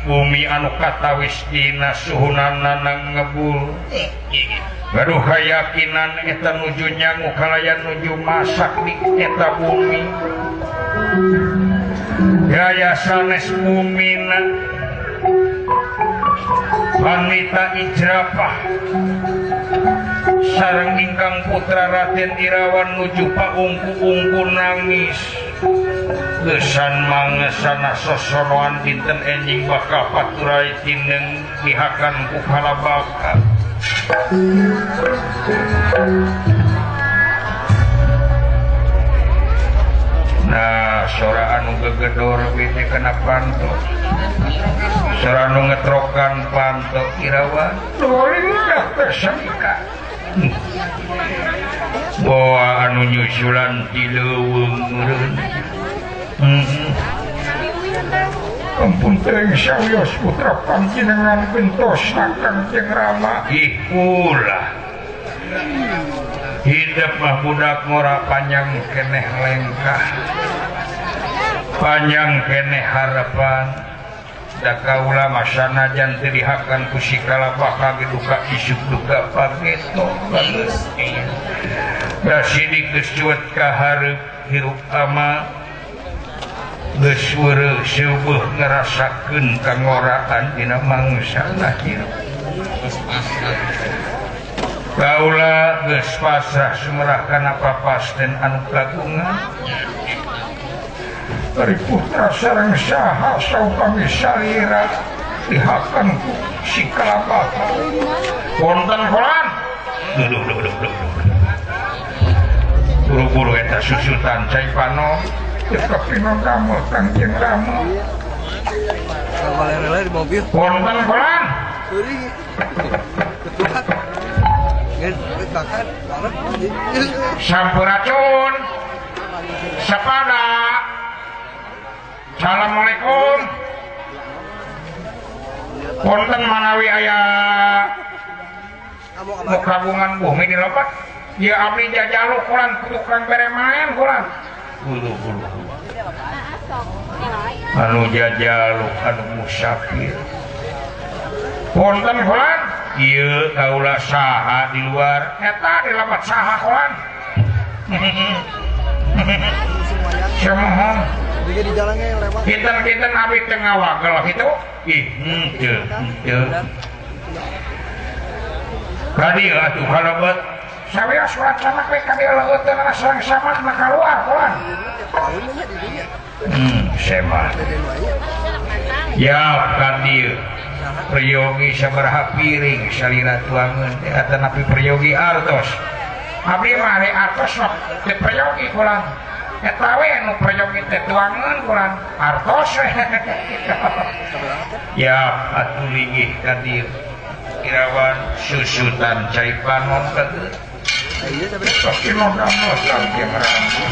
bumi anu katawis dina suhunana ngebul. Gaduh kayakinan eta nuju nyangu kalayan nuju masak di eta bumi. Gaya sanes bumina wanita ijrapah sareng ingkang putra Raden Irawan nuju paungku-ungku nangis. Gesan mangesana sosonoan dinten enjing bakal paturai tineng dihakan ku kalabaka. Nah, sora anu gegedor bete kena panto. Sora anu ngetrokan panto Irawan. Doring tersangka. Boa anu nyusulan ti leuweung meureun. Ampun teuing sawios putra panjenengan gentosna Kangjeng Rama. Ih ulah. Hidup mah budak ngora panjang keneh lengkah. Panjang keneh harapan. Da kaula mah sanajan teu dihakan ku si kalabaka ge duka isuk duka pageto bagus. Da sidik geus cuet ka hareup hirup ama geus weureuh seueuh ngarasakeun kangoraan dina mangsa hirup. Kaula geus pasrah sumerah kana papasten anu kagungan. Ari putra sareng saha saupami salira dihakan ku si kalabaka. Wonten kolan. Duh duh duh duh. Buru-buru eta susutan cai pano teu kapino damel Kangjeng Rama. Wonten kolan. Sampuracun. Sapada. Assalamualaikum. Wonten manawi aya nu kagungan bumi di lepat. Ya abdi jajaluk kulan tukang bere maen kulan. Bulu bulu. Anu jajaluk anu musafir. Wonten kulan. Ieu kaula saha di luar. Eta di lepat saha kulan. Semohon. Kinten-kinten abdi teu ngawagel kitu. Ih, henteu, henteu. Ka dieu atuh kalebet. Sawios ulah samak we ka dieu leueuteunana sareng samak mah kaluar kulan. Semah. Ya ka dieu. Priyogi sabaraha piring salira tuangeun teh atanapi priyogi artos. Abdi mah artos sok teu priyogi kulan. Eta we nu prayogi teh tuangeun kulan artos we. Ya atuh linggih ka dieu. Irawan susutan cai panon ka dieu. Sok damel Kangjeng Rama.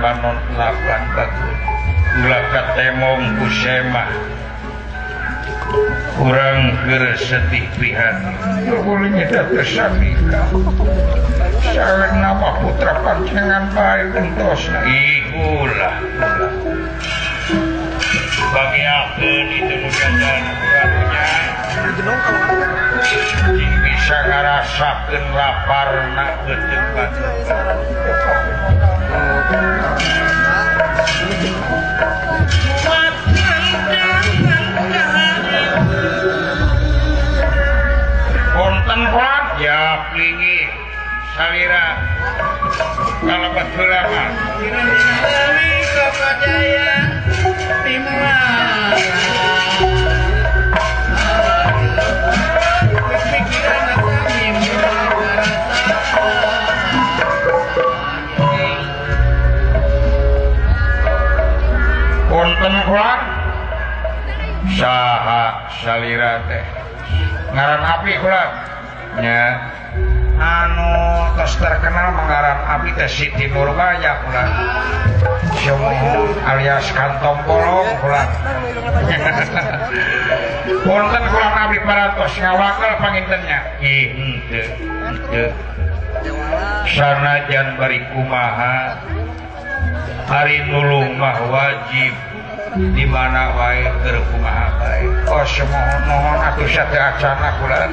panon lapan bagus ulah katemong ku semah urang keur sedih prihatin ulingnya teu samika sareng nama putra panjenengan bae entosna ih ulah ulah bagiakeun itu nu jajan urangnya cing bisa ngarasakeun laparna beuteung batur. Konten kuat ya plingi salira kalabat heula mah konten kuat saha salira teh ngaran api kuat nya anu tos terkenal mengaran api teh Siti Nurbaya kula sumuhun alias kantong bolong kula punten kula abdi parantos ngawakel pangintennya ih henteu henteu sanajan bari kumaha ari nulung mah wajib di mana wae keur kumaha bae oh sumuhun mohon atuh sateuacana kula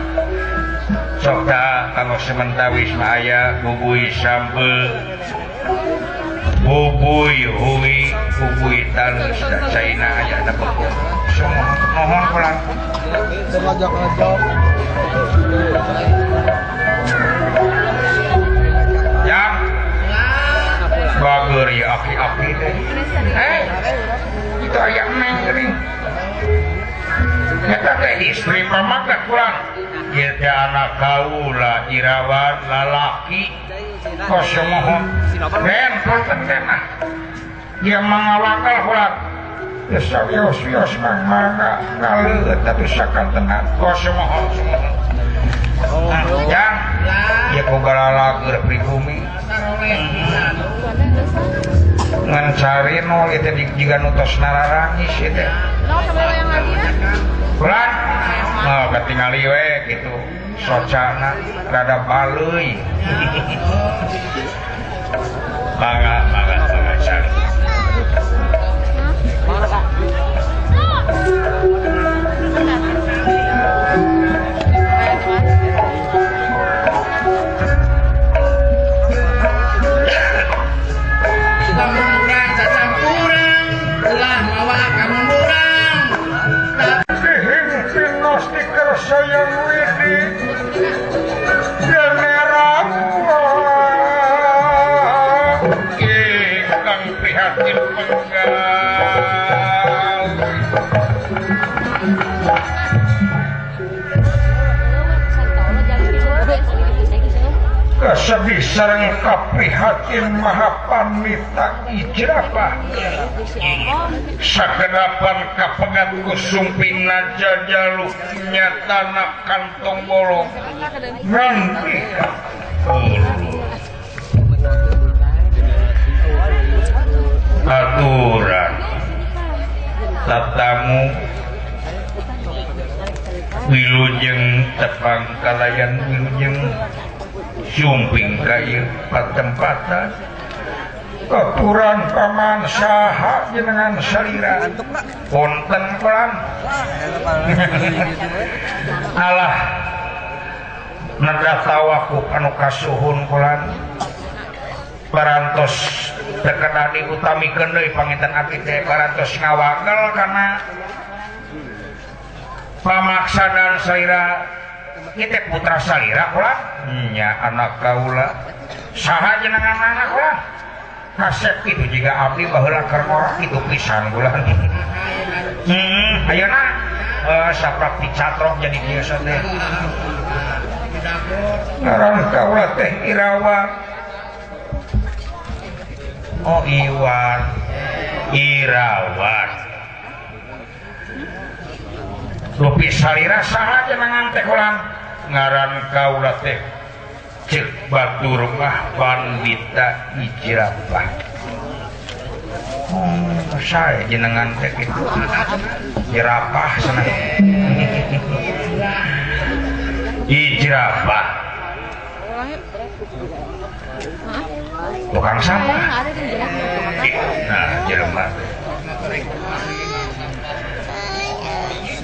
sok da kanggo sementawis mah aya bubui sambel bubui hui bubui talus da caina aya da beukeung sumuhun mohon kula yang bager ya aki-aki teh itu aya neng geuning eta teh istri pamagat kurang ieu teh anak kaula Irawan lalaki kos mohon ren punten teh mah ieu mangawakal kurang geus wios-wios mangga ngaleueut atuh sakantenan kos mohon sumuhun yang ieu ku galalager pribumi ngan carino ieu teh jiga nu tos nararangis ieu teh ulah oh katingali we kitu socana rada baleuy mangga mangga mangga cari sayang widi generang ingkang prihatin penggal kasedih sareng kaprihatin maha panita ijrapah sakenapan kapegat ku sumpingna jajaluk nyatana kantong bolong nganti aturan tatamu wilujeng tepang kalayan wilujeng sumping ka ieu patempatan aturan paman saha jenengan salira punten pelan alah nada tawakuf anu kasuhun kulan parantos terkenal diutamikeun deui panginten abdi teh parantos ngawakel kana pamaksadan salira ieu teh putra salira kulan nya anak kaula saha jenengan anak kulan kasep itu juga abdi baheula keur ngorok itu pisan bulan. Ayeuna saprak dicatrok jadi kieu teh. Ngaran kaula teh Irawan. Oh Iwan. Irawan. Lupi salira saha jenengan teh ulang? Ngaran kaula teh cek batur mah pandita ijrapah. Sae jenengan teh kitu. Jerapah cenah. Ih jerapah. Tukang sampah. Nah, jelema.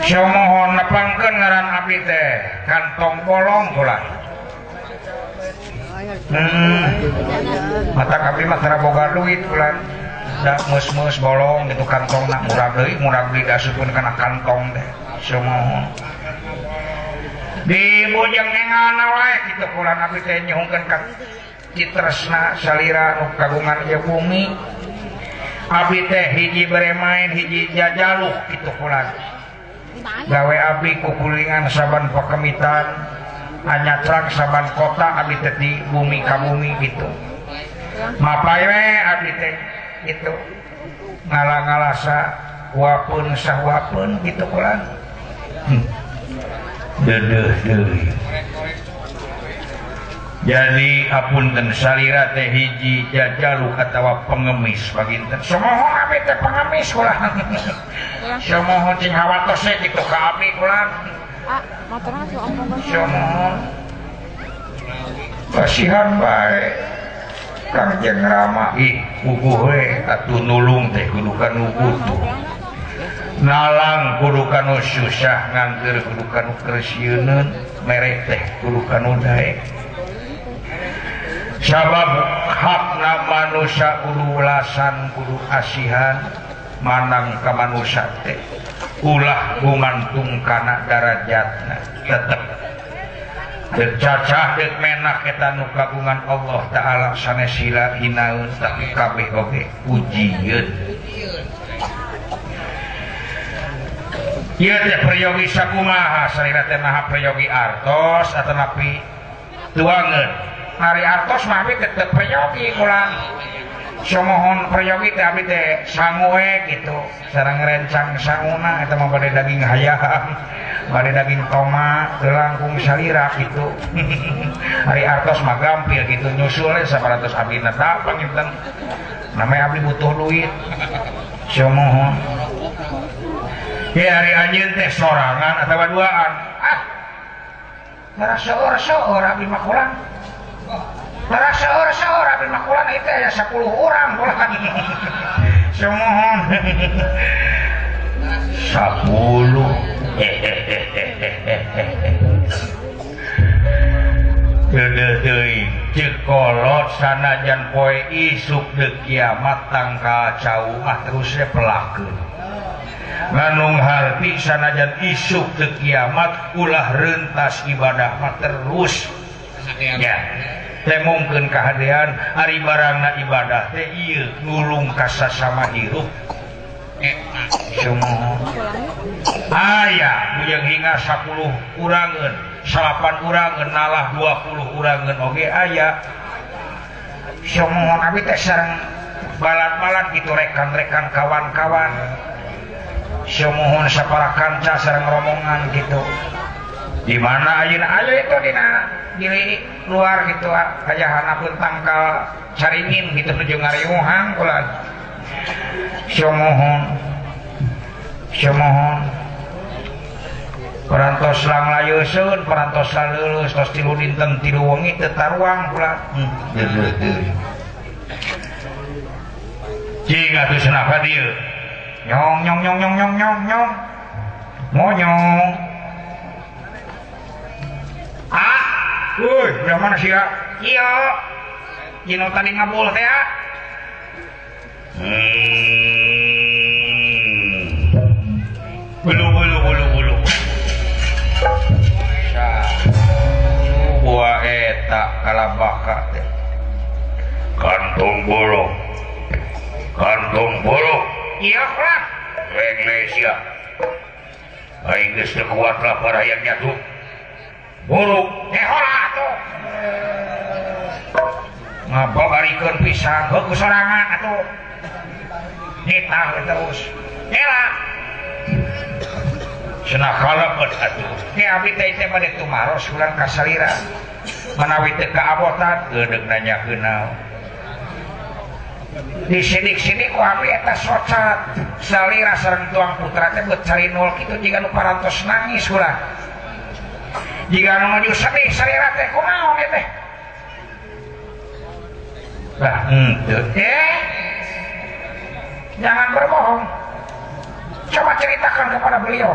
Somohon nepangkeun ngaran abdi teh kantong bolong kula. Mata abdi mah tara boga duit kula. Da meus-meus bolong gitu kantongna murah deui dasupkeun kana kantong teh. Somohon. Di bojeng engalna wae kitu kula abdi teh nyuhunkeun ka Citresna salira nu kagungan ieu bumi. Abdi teh hiji bere main hiji jajaluh kitu kula. Gawe abdi kukulingan saban pakemitan anyatrak saban kota abdi teh di bumi ka bumi gitu. Mapay we abdi teh gitu. Ngala-ngalasa wapeun sahuapeun gitu kula. Deudeuh deui. Jadi apunten salira teh hiji jajaluh atawa pengemis baginten. Somohon abdi teh pengemis kula. Somohon cing hawatos we kitu ka abdi kula. Somohon. Kasihan bae Kangjeng Rama ih puguh we atuh nulung teh kudu kanu butuh. Nalang kudu kanu susah, ngangger kudu kanu kersieun, mere teh kudu kanu daek. Sabab hakna manusia kudu ulasan kudu asihan manang ka manusia teh ulah gumantung kana darajatna tetep deuk cacah deuk menak eta nu kagungan Allah Ta'ala sanes sila hinaeun tapi kabeh oge ujieun. Ieu teh peryogi sakumaha salira teh maha peryogi artos atanapi tuangeun. Ari artos mah abdi tetep peryogi ulang. Somohon peryogi teh abdi teh sangu we gitu. Sareng rencang sanguna eta mah bade daging hayam, bade daging tomat, langkung salira gitu. Ari artos mah gampil gitu nyusul we 100 abdi na tah panginten. Namanya abdi butuh duit. Somohon. Ya ari anjeun teh sorangan atawa duaan. Ah. Tara seueur-seueur abdi mah kurang. Tara seueur-seueur abdi mah kurang itu aya 10 orang kurang. Somohon. 10. Deudeuh teuing ceuk kolot sanajan poe isuk deuk kiamat tangkal cau ah terus we pelakeun. Nganung harti sanajan isuk deuk kiamat ulah rentas ibadah mah terus. Ya. Teh mungkeun kahadean ari barangna ibadah teh ieu nulung ka sasama hirup. Sumohon. Aya bujang hingga 10 urangeun, 8 urangeun nalah 20 urangeun oge aya. Sumohon abdi teh sareng balat-balat gitu rekan-rekan kawan-kawan. Sumohon sapara kanca sareng rombongan gitu. Di mana ayeuna aya itu dina di luar gitu aya hanapun tangkal caringin gitu nuju ngariuhang kula. Sumohon. Sumohon. Parantos langlayeuseun, parantos laleulus tos 3 dinten 3 wengi teu taruang kula. Deudeuh teuing. Cing atuh cenah ka dieu. Nyong nyong nyong nyong nyong nyong nyong. Monyong. Ah, woi, belah mana sih ya? Iya. Jino tadi ngabul teh ya. Bulu bulu bulu bulu. Buah eta kalabaka teh. Kantong bolong. Kantong bolong. Iya lah. Indonesia. Aing geus teu kuat lah parayang nyatu. Buruk teh hola atuh. Ngababarikeun pisang heuh ku sorangan atuh. Nitah terus. Ela. Cenah kalepet atuh. Ke abdi teh teh bade tumaros ulang ka salira. Manawi teu kaabotan geudeung nanyakeun naon. Disidik-sidik ku abdi eta socat. Salira sareng tuang putra teh beut carinul kitu jiga nu parantos nangis ulah. Jiga nu nuju sedih salira teh kunaon ieu teh? Lah henteu. Jangan berbohong. Coba ceritakan kepada beliau.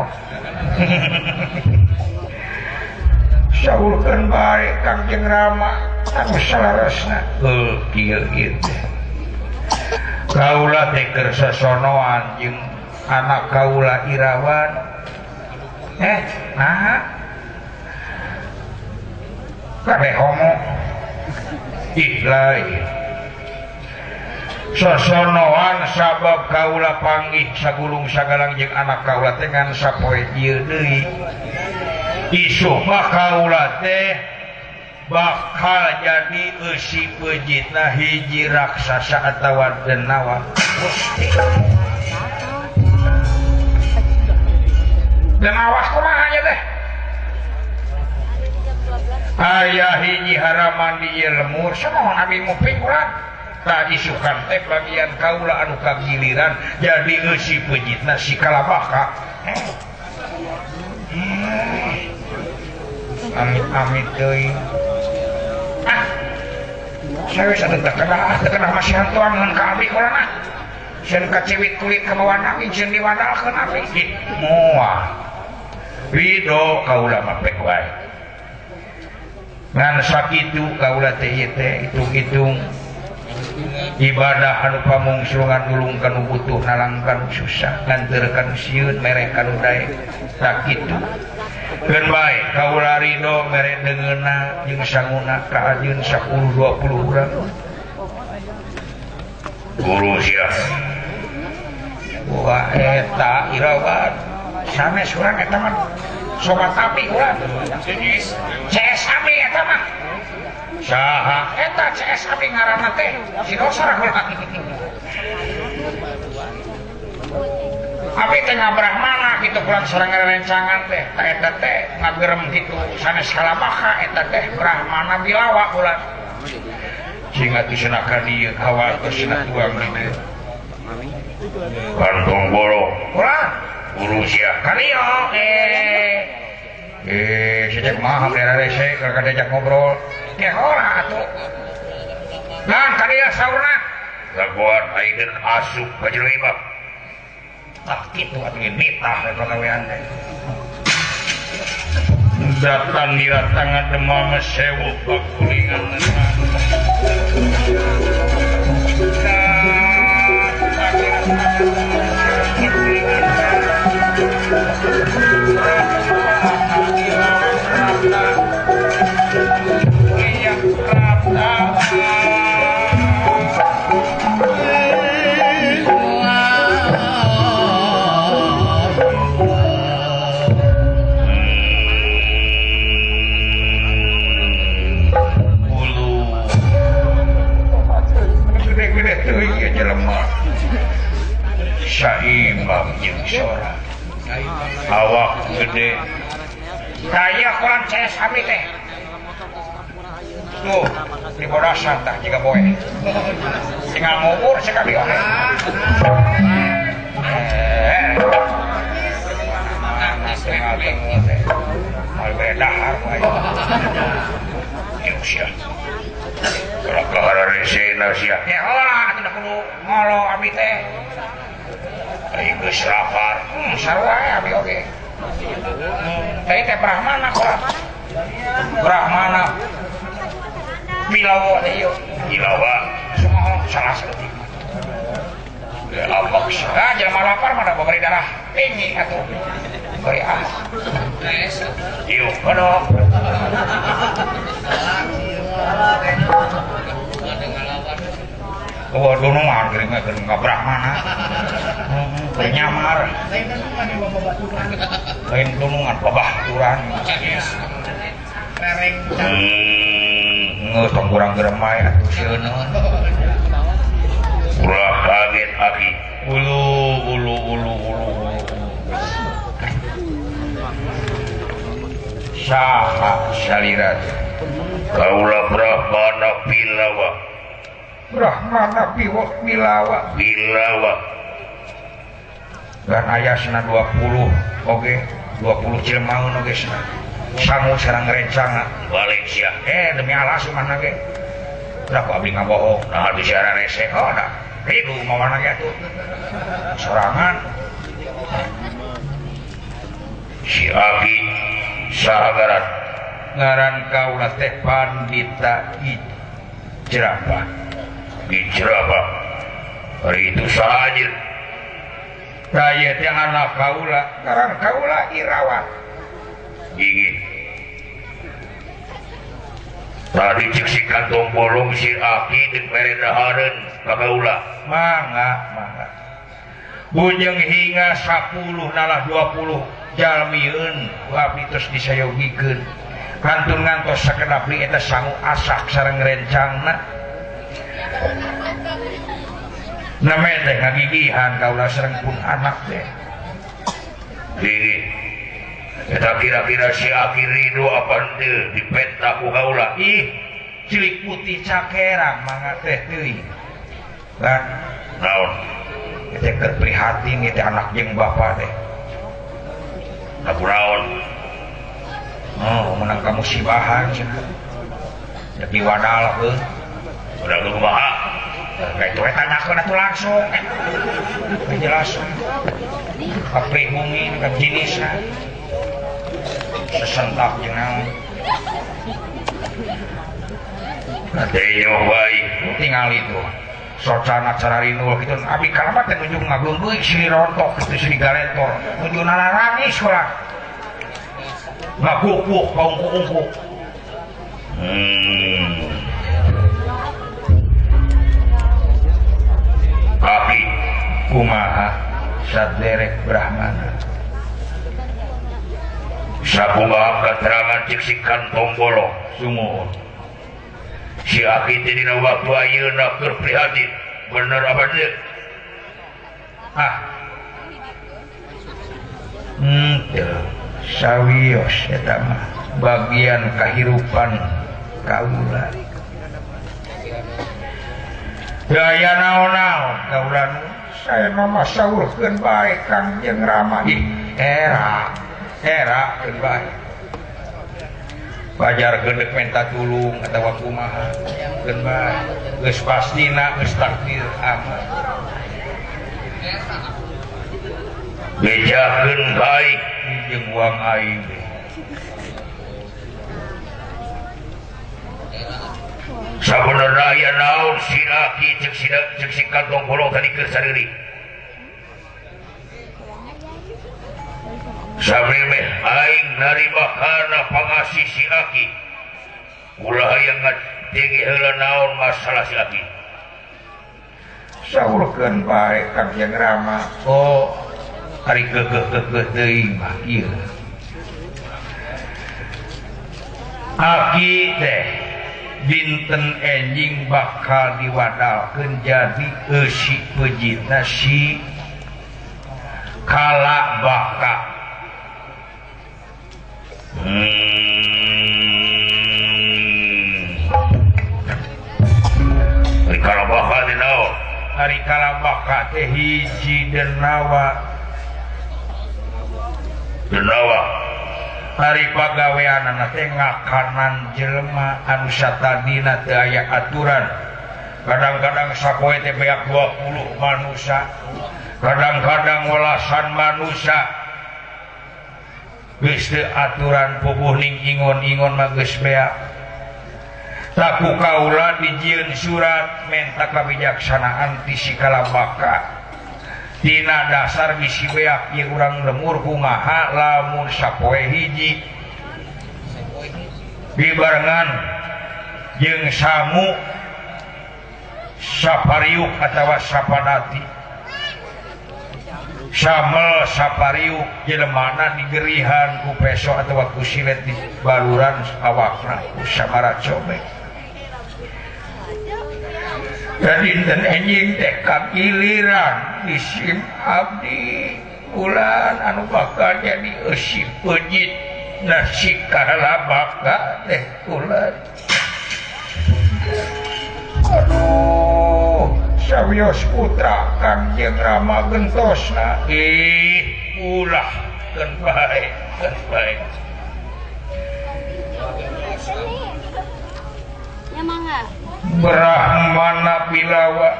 Saurkeun bae Kangjeng Rama anu salaresna. Heuh kieu ieu teh. Kaula teh keur sosonoan jeung anak kaula Irawan. Naha? Kabeh homo. Ih lain. Sosonoan sabab kaula panggih sagulung sagalang jeung anak kaula teh ngan sapoe ieu deui. Isuk mah kaula teh bakal jadi eusi peujitna hiji raksasa atawa denawa. Denawa kumaha nya teh? Aya hiji haraman di ieu lemur samohon abi muping urang. Tah isukan teh bagian kaula anu kagiliran jadi eusi peujitna si Kalabaka. Amit-amit deui. Ah. Saya wis atuh teu kena masihan tuang ngan ka abdi kula mah. Sieun kaciwit kulit ka mawan abdi sieun diwadalkeun abdi. Ih, moal. Ridho kaula mah pek wae. Ngan sakitu kaula teh ieu teh hitung-hitung ibadah anu pamungsungan nulung kanu butuh nalang kanu susah nganteur kanu sieun mere kanu daek sakitu. Keun bae kaula ridho mere deungeunna jeung sanguna ka ajeun 10 20 urang. Guru sia. Wah eta Irawan sanes urang eta mah sobat api urang. CS api eta mah. Saha eta CS api ngaranna teh si dosar urang. Abi teh ngabrahmana kitu pulang sareng rencangan teh ta eta teh ngagerem kitu sanes Kalabaka eta teh Brahmana Bilawa ulah. Sing atuh cenah ka dieu hawa cenah tuang di dieu. Kantong bolong. Ulah Guru sia. Ka dieu sejak mah daerah rese keur diajak ngobrol. Ge ora atuh. Lan ka dieu saurna. Laguan aing asup ka jero imah. Ah kitu atuh nitah pagawean teh. Datang diratangan demam sewu pakulingan. Saimam jeung sora awak gede kaya kurang CS abdi teh tuh di bodasan tah jiga boe tinggal ngubur cek abdi oge tinggal tengu teh moal bere dahar wae ieu sia kalau kahara resena sia ya hola atuh kudu ngolo abdi teh aing geus lapar. Sarua abdi oge. Teh teh Brahmana kok. Brahmana. Bilawa teh ieu. Bilawa sumoho salah saeutik. Ya amak ah jelema lapar mah da babari darah tinggi atuh. Bari ah. Ieu kodok. Oh, dunungan geuring mah geuring Brahmana. Teu nyamar. Lain dunungan babaturan. Geus tong kurang geremai atuh sieun. Ulah kaget aki. Ulu ulu ulu ulu. Saha salira Kaula Brahmana Bilawa. Brahmana biwak bilawa bilawa dan ayasna 20 oge 20 cilmaun oge sana sangu sareng rencana balik sia demi Allah sumana ge udah ku abdi ngabohong nah bicara rese oh dah ribu mawana ge atuh sorangan si aki saha ngaran ngaran kaula teh Pandita Ijrabah Ijrabah hari itu saha anjeun tah teh anak kaula ngaran kaula Irawan ingin tadi cek si kantong bolong si aki deuk mere dahareun ka kaula mangga mangga bujeng hingga 10 nalah 20 jalmieun ku abdi terus disayogikeun kantun ngantos sakedap li eta sangu asak sareng rencangna name teh ngagigihan kaula sareng pun anak teh gigi eta kira-kira si aki ridho apa teu dipenta ku kaula ih cilik putih cakerang mangga teh teuing kan naon teh keur prihatin ieu teh anak jeung bapa teh aku naon oh menang kamu sibahan cenah dek diwadal heuh udah kumaha kayak itu tanyakeun atuh langsung jelas kaprihungin ka jenisna sesentak jeung naon Ateyo wae tingali tuh socana cararinul kitu abi kalamat teh nuju ngaglung deui si rontok kitu si galentor nuju narangis ulah ngagukuk kaungkuk-ungkuk Aki kumaha saderek Brahmana sakumaha katerangan cek si kantong bolong sumuhun si aki teh dina waktu ayeuna keur prihatin bener apa teu ah teu sawios eta mah bagian kahirupan kaula daya naon-naon kaula nu saya mah saurkeun bae Kang jeung Rama ih era era keun bae wajar geudek minta tulung atawa kumaha keun bae geus pastina geus takdir amat bejakeun bae jeung uang aing sabenerna aya naon si aki cek si kantong bolong tadi keur sareurik samemeh aing narima kana pangasih si aki ulah hayang ngadenge heula naon masalah si aki saurkeun bae Kang Jeung Rama oh ari geugeuh-geugeuh teuing mah ieu aki teh dinten enjing bakal diwadalkeun jadi eusi peujitna si kala baka Ari kala baka teh naon? Ari kala baka teh hiji denawa denawa ari pagaweanana teh ngakanan jelema anu satadina teu aya aturan kadang-kadang sapoe teh beak 20 manusia kadang-kadang welasan manusia geus teu aturan puguh ning ingon-ingon mah geus beak laku kaula dijieun surat menta kabijaksanaan ti si kalabaka tina dasar bisi beak ieu urang lemur kumaha lamun sapoe hiji dibarengan jeung sangu sapariuk atawa sapadati samel sapariuk jelemana digerihan ku peso atawa ku silet di baluran awakna ku samara cobek dinten enjing teh kagiliran isim abdi bulan anu bakal jadi eusi peujit nasi kalabaka teh bulan aduh. Sawios putra Kangjeng Rama gentosna. Ih, ulah keun bae, keun bae. Brahmana Bilawa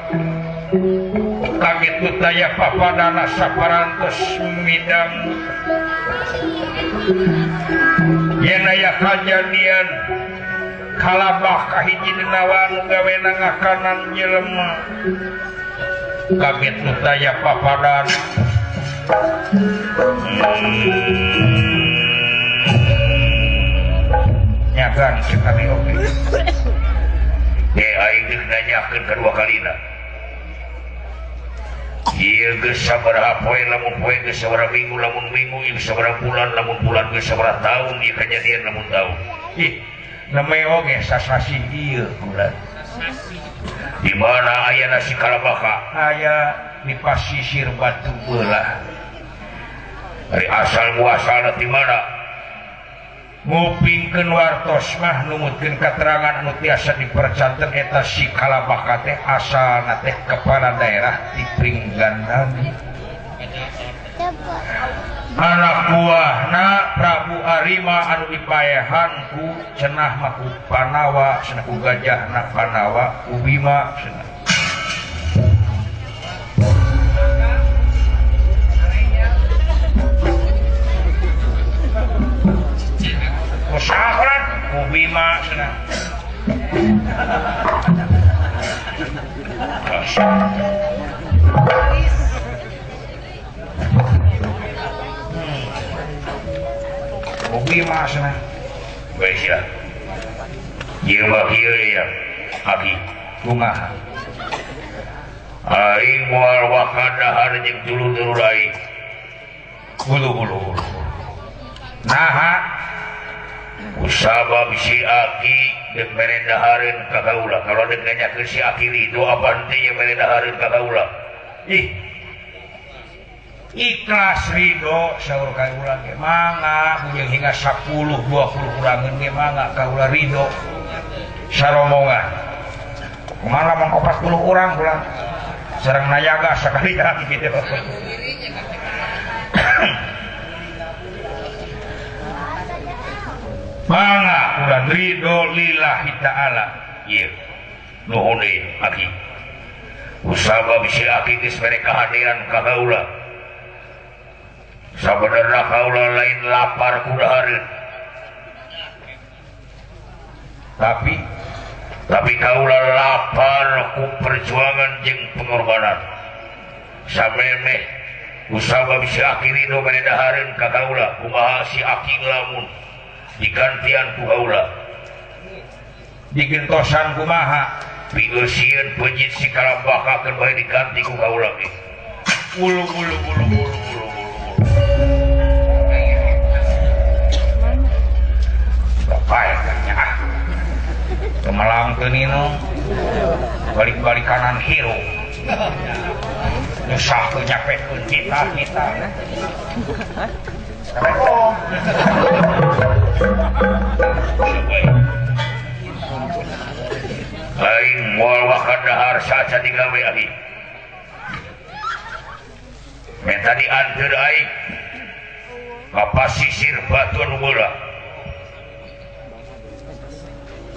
kaget taya papadana saparantos midang yen aya kajadian kalabah kahiji denawa nu gawena ngakanan jelema kaget taya papadana nyagan cek kami oge. Aing geus nanyakeun kadua kalina. Ieu geus sabaraha poe lamun poe geus sabaraha minggu lamun minggu ieu sabaraha bulan lamun bulan geus sabaraha taun ieu kajadian lamun taun. Ih, name oge sasasi ieu bulan. Di mana aya nasi kalabaka? Aya di pasisir Batu Belah. Ari asal muasalna di mana? Ngupingkeun wartos mah numutkeun katerangan anu tiasa dipercanten eta si kalabaka teh asalna teh kepala daerah di Pringgandani. Anak buahna Prabu Arima anu dipaehan ku cenah mah ku Panawa cenah ku Gajahna Panawa ku Bima cenah. Usahakan ku Bima cenah. Ku Bima cenah. Bae sia. Ieu mah kieu ya, abdi kumaha? Aing moal wakadahar jeung dulur-dulur aing. Hulu. Naha usabab si aki dek mere dahareun ka kaula. Kalau dek nanyakeun si aki ridho apa henteu ye mere dahareun ka kaula? Ih, ikhlas ridho saur kaula ge mangga jeung hingga 10 20 kurangeun ge mangga kaula ridho saromongan. Kumaha lamun 40 urang ulah sareng nayaga sakalian kitu. Mangga ulah ridho lillahi ta'ala. Ieu nuhun deui aki. Usabab si aki geus mere kahadean ka kaula. Sabenerna kaula lain lapar ku dahareun. Tapi kaula lapar ku perjuangan jeung pengorbanan. Samemeh usabab si aki ridho mere dahareun ka kaula, kumaha si aki lamun digantian ku kaula. Digentosan kumaha? Pigeusieun peujit si kalabaka keun bae diganti ku kaula ge. Ulu ulu ulu ulu ulu. Bae nya ah. Kemelang teu nino. Balik-balik kanan hirup. Nyusah teu nyapekeun kita. Assalamualaikum. Aing moal wakadahar saca digawe ahi. Meta dianteur aing ka pasisir Batu nu meula.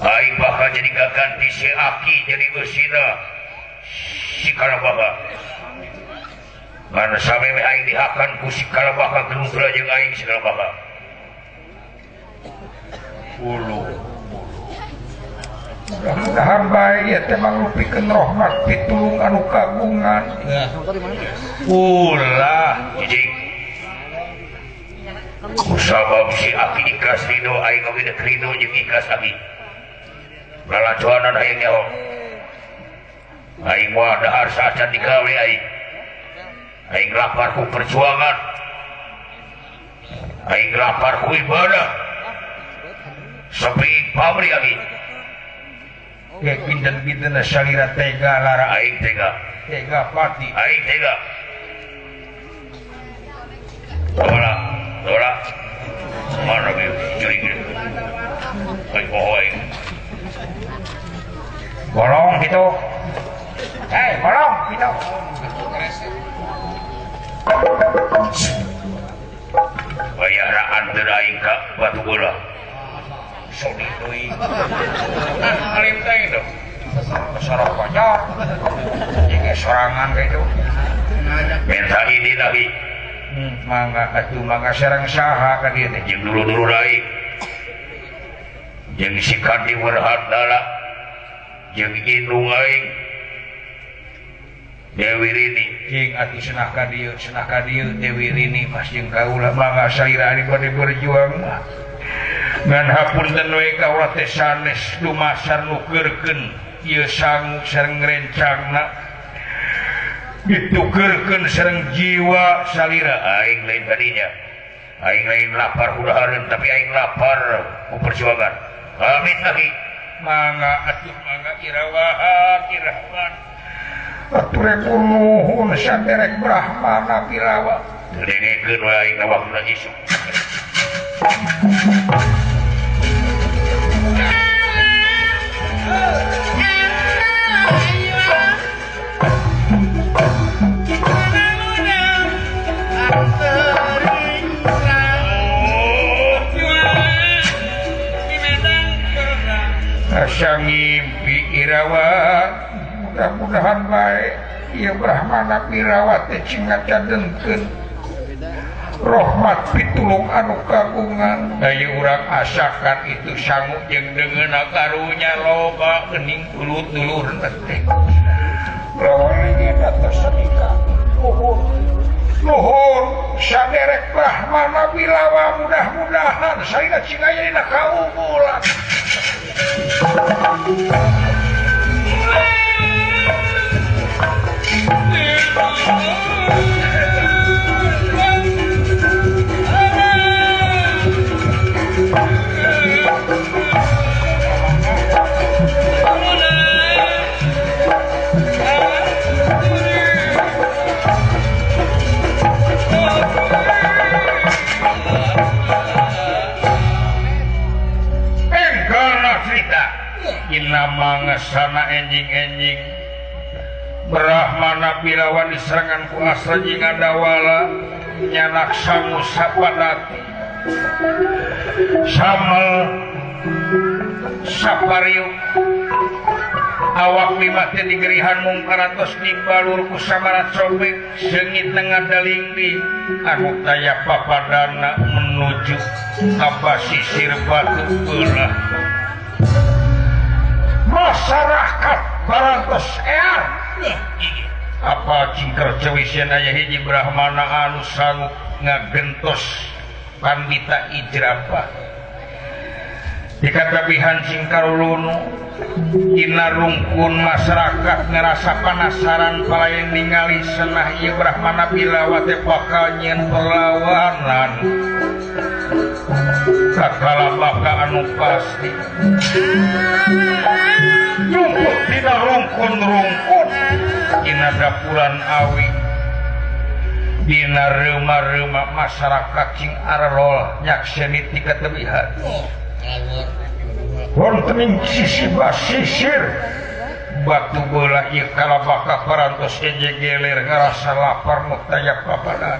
Aing bakal jadi gaganti si aki jadi eusina si kalabaka. Ngan sameme aing dihakan ku si kalabaka geuntra jeung aing si kalabaka. Ulu. Mudah-mudahan bae ieu teh mangrupikeun rahmat pitulung anu kagungan. Ulah hiji. Kusabab si aki ikhlas ridho aing oge deuk ridho jeung ikhlas aki. Lalacuanan aing nyaho. Aing moal dahar saacan digawe aing. Aing lapar ku perjuangan. Aing lapar ku ibadah. Sepi pabrik aki. Ge kinten-kinten salira tega lara aing tega. Tega pati aing tega. Dola, dola. Mana ge jurig. Aing poho aing. Bolong gitu. Hei, bolong. Anteur aing ka Batu Belah. Sodi deui. Ah, alim teh itu. Sorok kocok. Jeung sorangan kitu. Minta ini lagi. Mangga atuh mangga sareng saha ka dieu teh? Jeung dulur-dulur aing. Jeung si Kandi Werhandala. Jeung indung aing. Dewi Rini. Jeung atuh cenah ka dieu Dewi Rini mas jeung kaula mangga salira ari bade berjuang mah. Ngan hapunten we kaula teh sanes dumasar nukeurkeun ieu sangu sareng rencangna ditukeurkeun sareng jiwa salira. Aing lain tadinya, aing lain lapar udahareun tapi aing lapar ku perjuangan. Amit lagi. Mangga atuh mangga irawaha irawan atuh rek nuhun saderek Brahmana Bilawa. Dengekeun we aing waktuna isuk. Asa ngimpi irawa mudah-mudahan bae ieu Brahmana Bilawa teh cing ngacadengkeun rahmat pitulung anu kagungan. Ayo urang asakan itu sangu jeung deungeunna karunya loba geuning dulur-dulurna teh. Lawan ge tos nikah. Nuhun. Nuhun saderek Brahmana Bilawa mudah-mudahan saena cing aya dina kaunggulan. Mangesana enjing-enjing Brahmana Bilawa diserangan ku Asra jeung Adawala nyanak sangu sapadati samel sapariuk awak lima teh digerihan mungkaratos dibalur ku samarat sobek seungit ngadalingdi anu taya papadana menuju ka pasisir Batu Belah. Masyarakat barantos ear apa cingker cewisieun aya hiji Brahmana anu sanggup ngagentos pandita ijrapah dikatabihan singkarulunu dina rungkun masyarakat ngerasa penasaran palayan ningali senah ieu Brahmana Bilawa teh bakal nyieun perlawanan sakala baka anu pasti nyumput dina rungkun-rungkun dina dapuran awi dina reuma-reuma masyarakat cing arlol nyakseni ti katebihan wonten ing sisi basisir Batu Belah ieu kalabaka parantos eje geler ngarasa lapar nu taya papadana.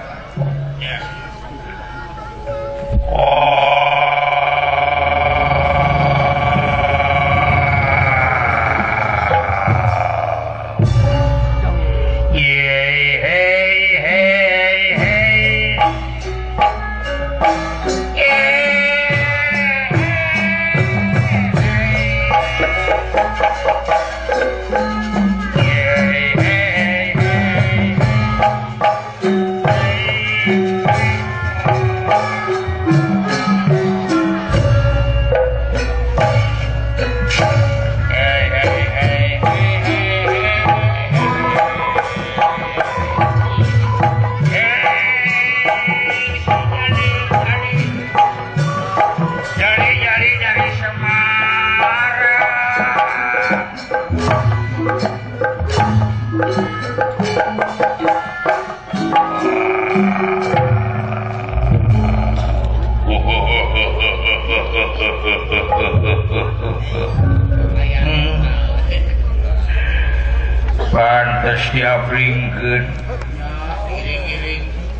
Pantes diabringkeun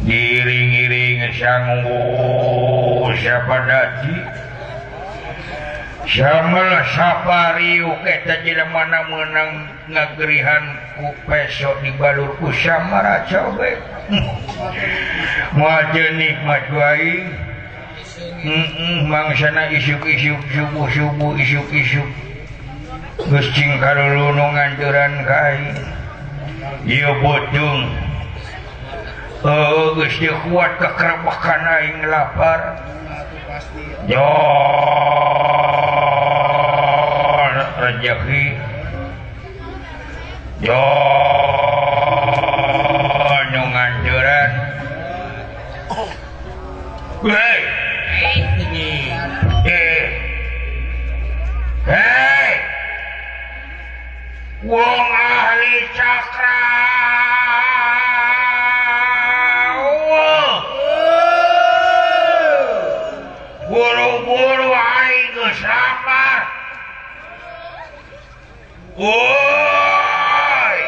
diiring-iring Sangu siapa dadi Samel sapariuk eta jelema mana meunang ngagerihan ku peso di balur ku samaraca we. Moal teu nikmat wae. Mangsana isuk-isuk subuh-subuh isuk-isuk. Geus cing kalulunung nganturan ka aing. Ieu beuteung. Heuh geus teu kuat kakerebakan aing lapar. Yo rezeki yo nu nganturan. Hei. Hei. Wong ahli cakra. Buru-buru aing geus lapar. Woi.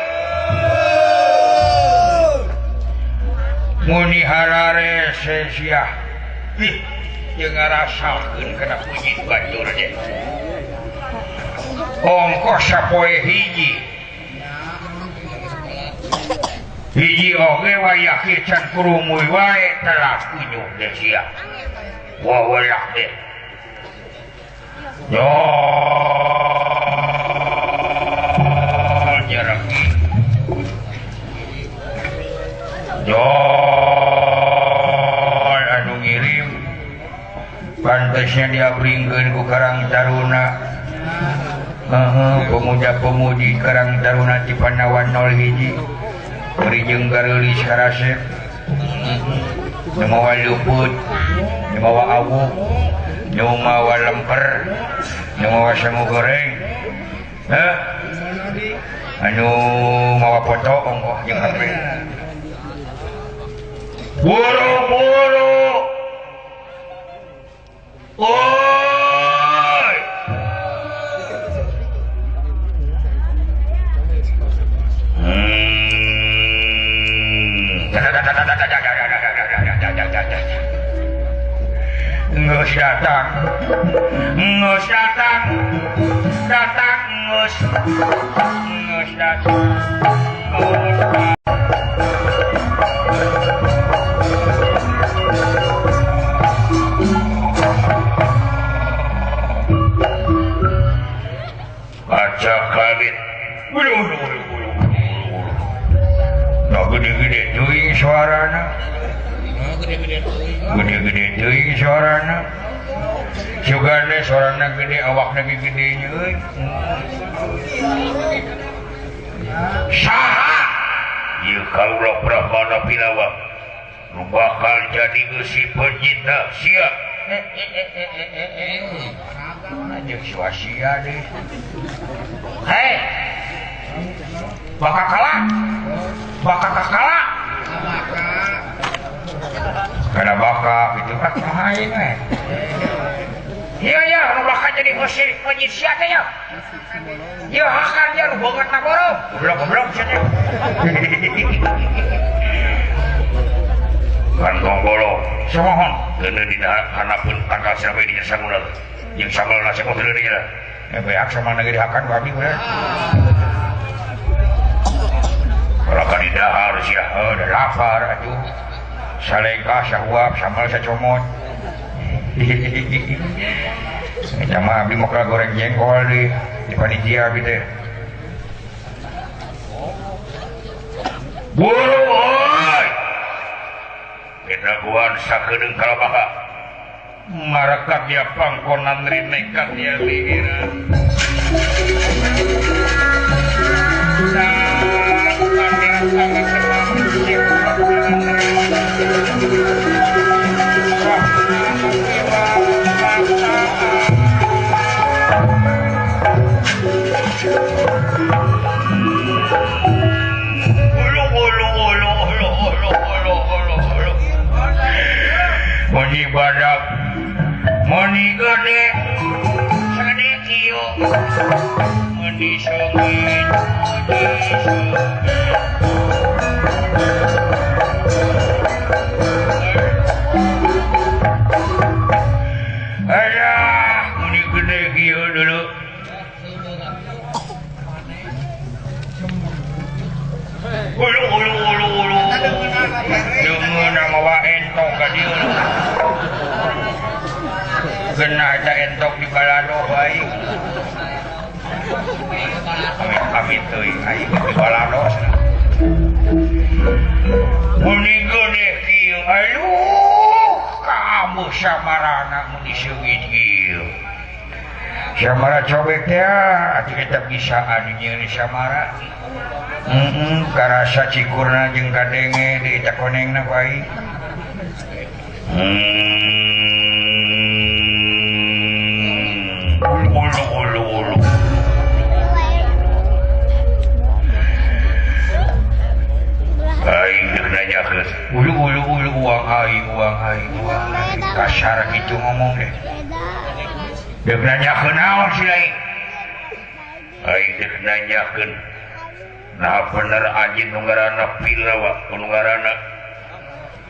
Muni hararese sia. Ih, jeung ngarasakeun kana puji batur teh. Ongkos sapoe hiji. Hiji oge wayah kieu can kurumuy wae telah kunyuk deh sia. Wah welak deh. Yo jaraki. Yo anu ngirim pantesnya diabringkeun ku Karang Taruna. Pemuda-pemudi Karang Taruna di Panawan 01 beri jeung gareulis karasep. Nu mawa luput, nu mawa awuk, nu mawa lemper, nu mawa sangu goreng. Heh. Anu mawa foto ongkoh jeung HP. Buru-buru. Oi. Ngeus datang, ngeus datang, datang ngeus, ngeus datang, ngeus datang. Baca kawit, bulu bulu bulu bulu. Nah gede-gede teuing suarana. Gede-gede teuing suarana. Sugane suarana gede awakna ge gede nya euy. Saha? Ieu kaula Brahmana Pilawa. Nu bakal jadi eusi penyita sia. Jeung sia deh. Hei. Bakal kalah. Bakal kalah. Kada baka gitu kan kumaha we. Iya ya, nu bakal jadi eusi penyit sia teh ya. Ieu hakan dia nu banget na borong. Goblok-goblok sia teh. Kantong golok samohon keuneu dina hanapun tangkal sirah bae dina sanguna. Jeung sambal nasi mah teu deui lah. Beak sama negeri hakan ku abdi we. Kalau kan didahar sia, udah lapar atuh. Salengkah sahuap sambal sacomot. Eta mah abdi mah goreng jengkol di panitia abdi teh. Buru euy. Kedaguan sakedeung kalabaka. Marekat dia pangkonan rinekat dia lihiran. Moni badak, moni gede, segede kieu, moni songit, moni songit. dieu. Genah eta entok di balado bae. Amit-amit teuing aing di balado. Muni gede kieu aduh kamu samarana muni seungit kieu. Samara cobek teh atuh eta bisaan nyieun samara. Karasa cikurna jeung kadenge di eta konengna ku aing. Ulu ulu ulu. Aing deuk nanyakeun. Ulu ulu ulu uang aing uang aing uang aing. Kasar kitu ngomong deh. Deuk nanyakeun naon si aing? Aing deuk nanyakeun. Nah bener anjeun nu ngaranna Pilawa, nu ngaranna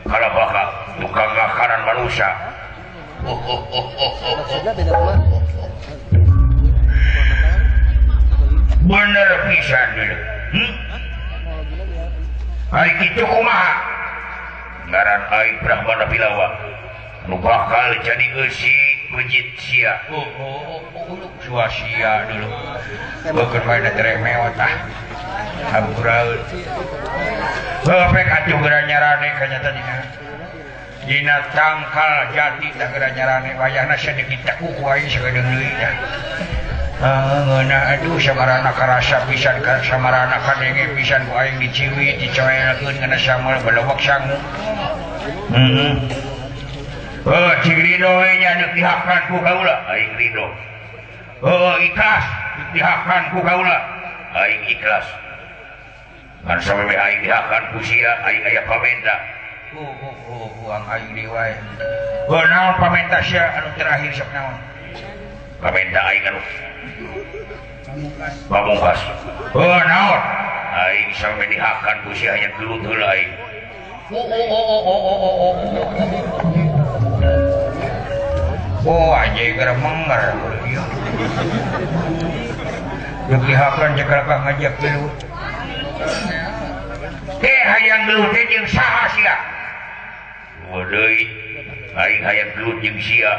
Kalabaka, tukang makanan manusia. Bener pisan dulu. Ai kitu kumaha? Ngaran aing Brahmana Pilawa. Nu bakal jadi eusi bejit sia. Suasia dulu. Beukeun wae da teremewot ah. Hampuraeun. Heuh pek atuh geura nyarane kanyata dina. Dina tangkal jati tah geura nyarane wayahna sadeukit teh ku aing sagedeung deui dah. Ngeunah aduh samarana karasa pisan samarana kadenge pisan ku aing diciwit dicoelkeun kana samal balewak sangu. Heuh cing ridho we nya deuk dihakan ku kaula aing ridho. Heuh ikhlas dihakan ku kaula aing ikhlas. Ngan sameme aing dihakan ku sia aing aya pamenta. Uang aing deui wae. Heuh naon pamenta sia anu terakhir sok naon? Pamenta aing anu pamungkas. Heuh naon? Aing sameme dihakan ku sia nya gelut heula aing. Oh anjing geura menger ieu. Deuk dihakan jeung kalakah ngajak gelut. Teh hayang gelut teh jeung saha sia? Oh deui aing hayang gelut jeung sia.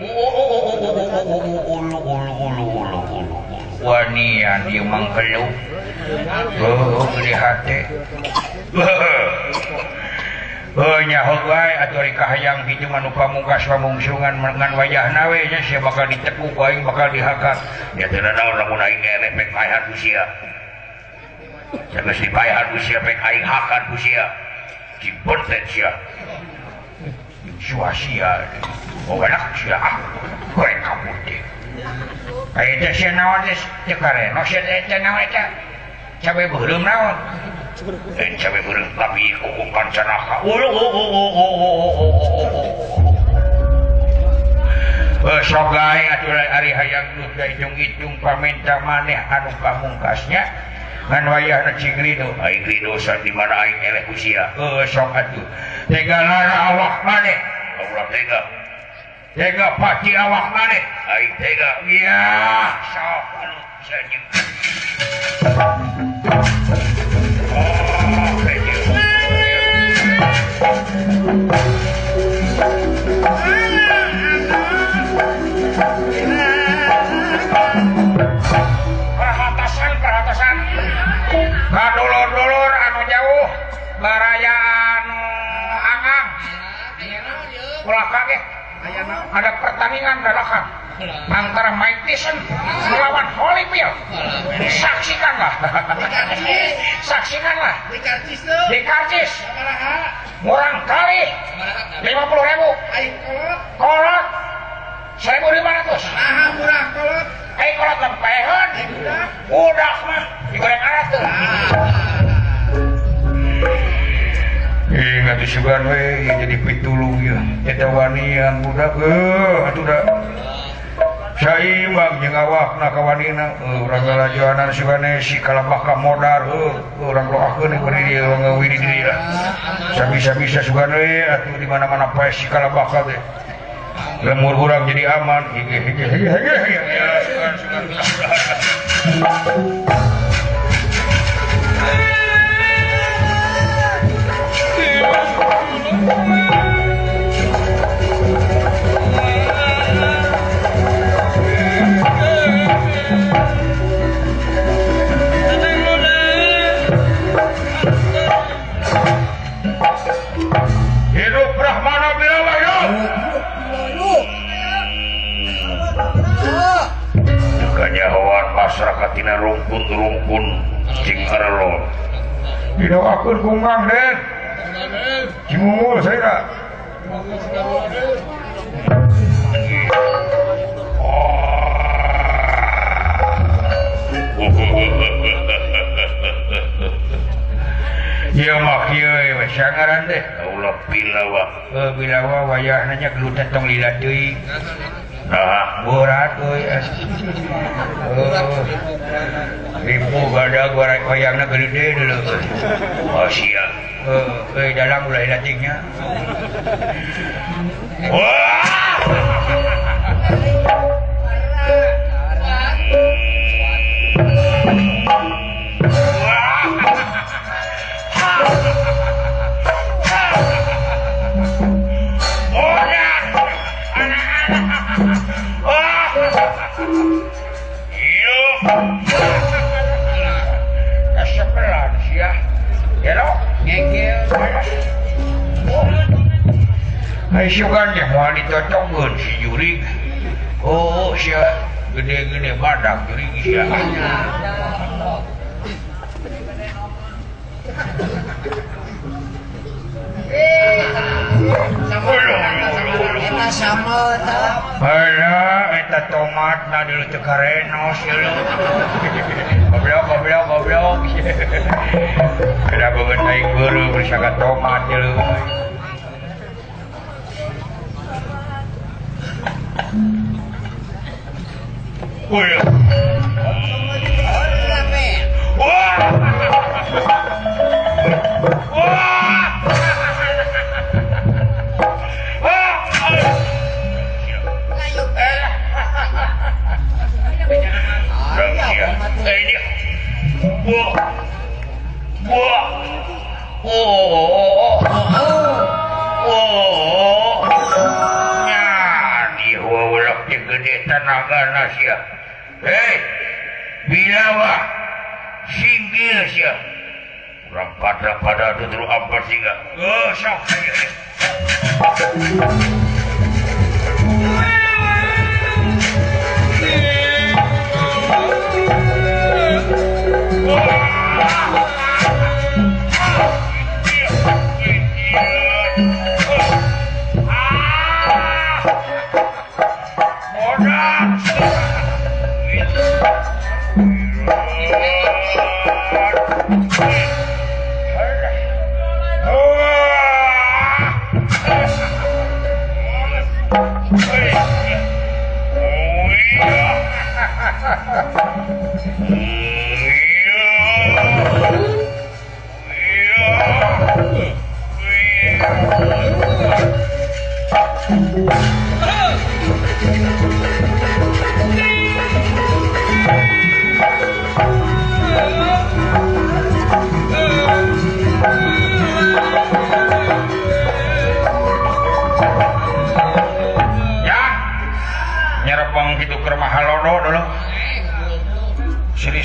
Ulu ulu ulu ulu ulu. Wanian ieu mangkeluh. Heuh gede hate. Heuh nyaho wae atuh ari kahayang kitu mah nu pamungkas pamungsungan ngan wayahna we nya sia bakal ditekuk aing bakal dihakan. Ya teu nanaon lamun aing ngeleh pek paehan ku sia. Geus dipaehan ku sia pek aing hakan ku sia. Cibontet sia. Suasia. Oh galak sia ah. Koe kabur teh. Aya teh sia naon teh teu kareno sia teh naon eta. Cabe beureum naon? Cabe beureum tapi kuku kancanaka. Sok gae atuh ari hayang gelut hitung-hitung pamenta maneh anu pamungkasnya ngan wayahna cing ridho. Aing ridho sa di mana aing eleh ku sia. Heuh sok atuh. Tega lara awak maneh. Ulah tega. Tega pati awak maneh. Aing tega. Yah sok anu sia jeung. Oh, perhatasan perhatasan kadulur-dulur anu jauh baraya anu angang ulah kaget ada pertandingan dadakan antara Mike Tyson melawan Holyfield. Saksikanlah. Saksikanlah. Di karcis. Murang kali 50.000. Kolot 1.500. Murah kolot. Kolot lepeheun. Budak mah digoreng arat tuh. Ingat sugan we jadi pitulung ya. Eta wanian budak atuh da. Saimbang jeung awakna kawanina urang lalajoanan sugane si kalabaka modar urang loakeun bari dieu ngeuwi di dieu lah. Sabisa-bisa sugane atuh di mana-mana pae si kalabaka teh. Lemur urang jadi aman. Hige hige hige hige ya sugan sugan. Pasrah katina rungkun-rungkun cing aralol. Didoakeun ku Mang Den. Cimungul saya. Ieu mah kieu we sangaran teh. Ulah bilawa. Bilawa wayahna nya gelutan tong lila deui. Nah, berat euy. Ribu gada goreng wayangna gede dulu. Oh sia. Euy dalam ulah latingnya. Wah. Sugan teh moal ditotokeun si jurig. Oh, sia gede-gede badak jurig sia. Alah, eta tomat na dulu teu karenos ieu. Goblok goblok goblok. Kada beungeut aing beureum bersaka tomat ieu. Hei, bilawa singgil sia. Urang pada tuturu ampat siga. Oh, sok aja.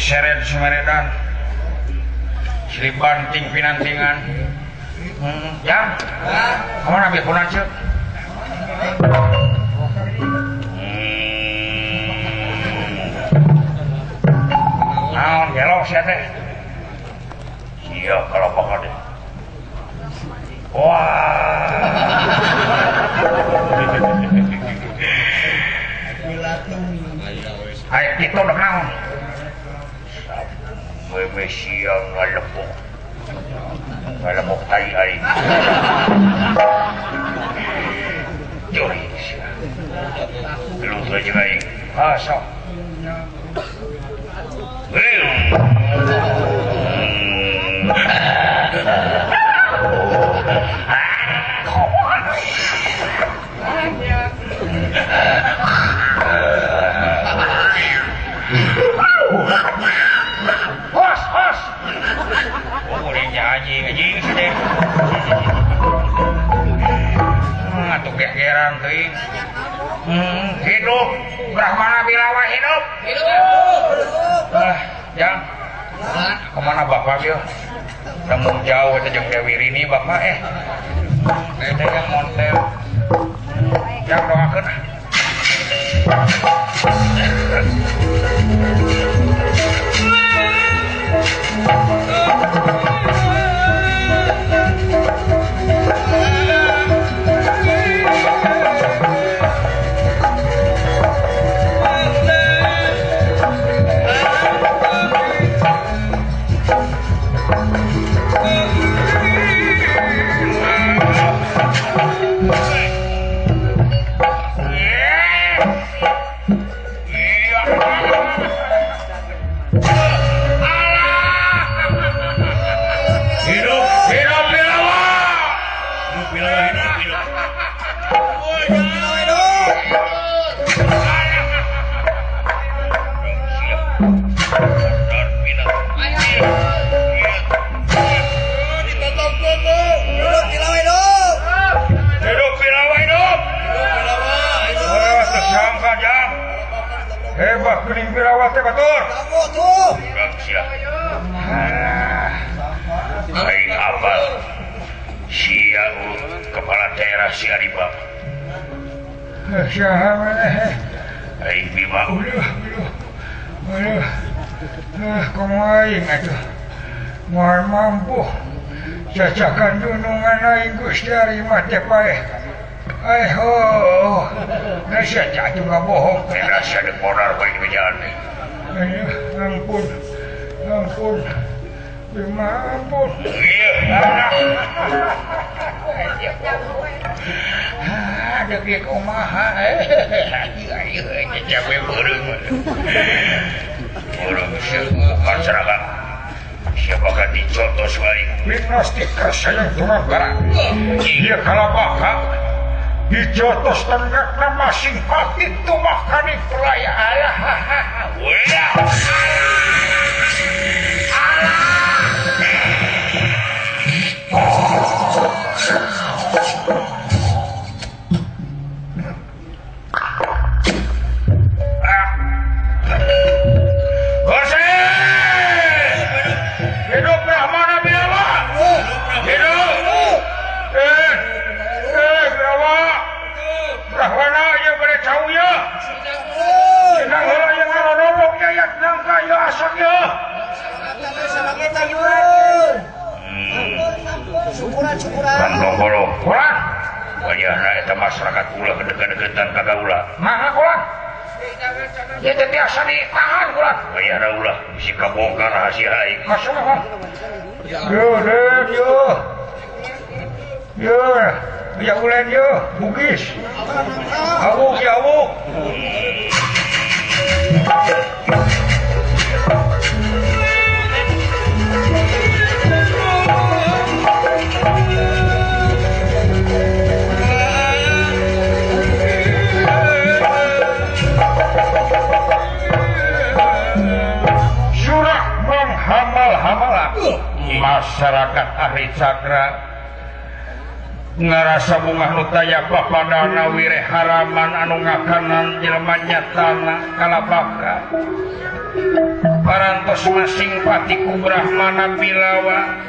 Seret semeredan silih banting pinantingan ya kemana ambil punan cek naon gelo sia teh sia kalau bakal deh wah ayo itu udah naon Wewe siang ngalepok ngalepok tai aing jori sia belum saja aing ah sok gegeran teuing. Hidup Brahmana Bilawa hidup. Hidup. Ah, jang. Kemana bapak ieu? Temu jauh teh jeung Dewi Rini bapak eh. Teh yang montel. Jang doakeun ah. Hebat kuning pirawat teh batur. Aing apal sia urut kepala daerah si Aribab. Saha maneh? Aing Bima. Aduh. Kumaha aing atuh. Moal mampu. Cacakan dunungan aing Gusti Arima teh paeh. Eh oh, nasihat atuh ngabohong. Nasihat dek modal bae di jalan teh. Ampun, ampun, Bima ampun. Iya. Dek ieu kumaha? Capek beureum. Beureum masyarakat. Siapakah dicotos wae? Gimnastika sayang tumangga. Ieu kalabaka. Dijotos tenggakna masing hati tumakani pelaya alah. Wah. Hidup Brahmana Birawa. Hidup. Birawa. Brahmana ieu bade cau ieu. Senang heula ieu ngaronomok ieu yak nangka ieu asak ieu. Syukuran-syukuran. Kantong Kulan. Wayahna eta masyarakat ulah kedeket-deketan ka kaula. Maha kulan. Ieu teh biasa ditahan kulan. Wayahna ulah bisi kabongkar rahasia aing. Masuk mah. Yo, den yo. Yo. Ya ulen yo, Bugis. Awuk ya awuk. Surak menghamal-hamalan masyarakat ahli cakra ngarasa bungah nu taya papadana wireh haraman anu ngakanan jelema nyatana kalabaka parantos masing pati ku Brahmana Bilawa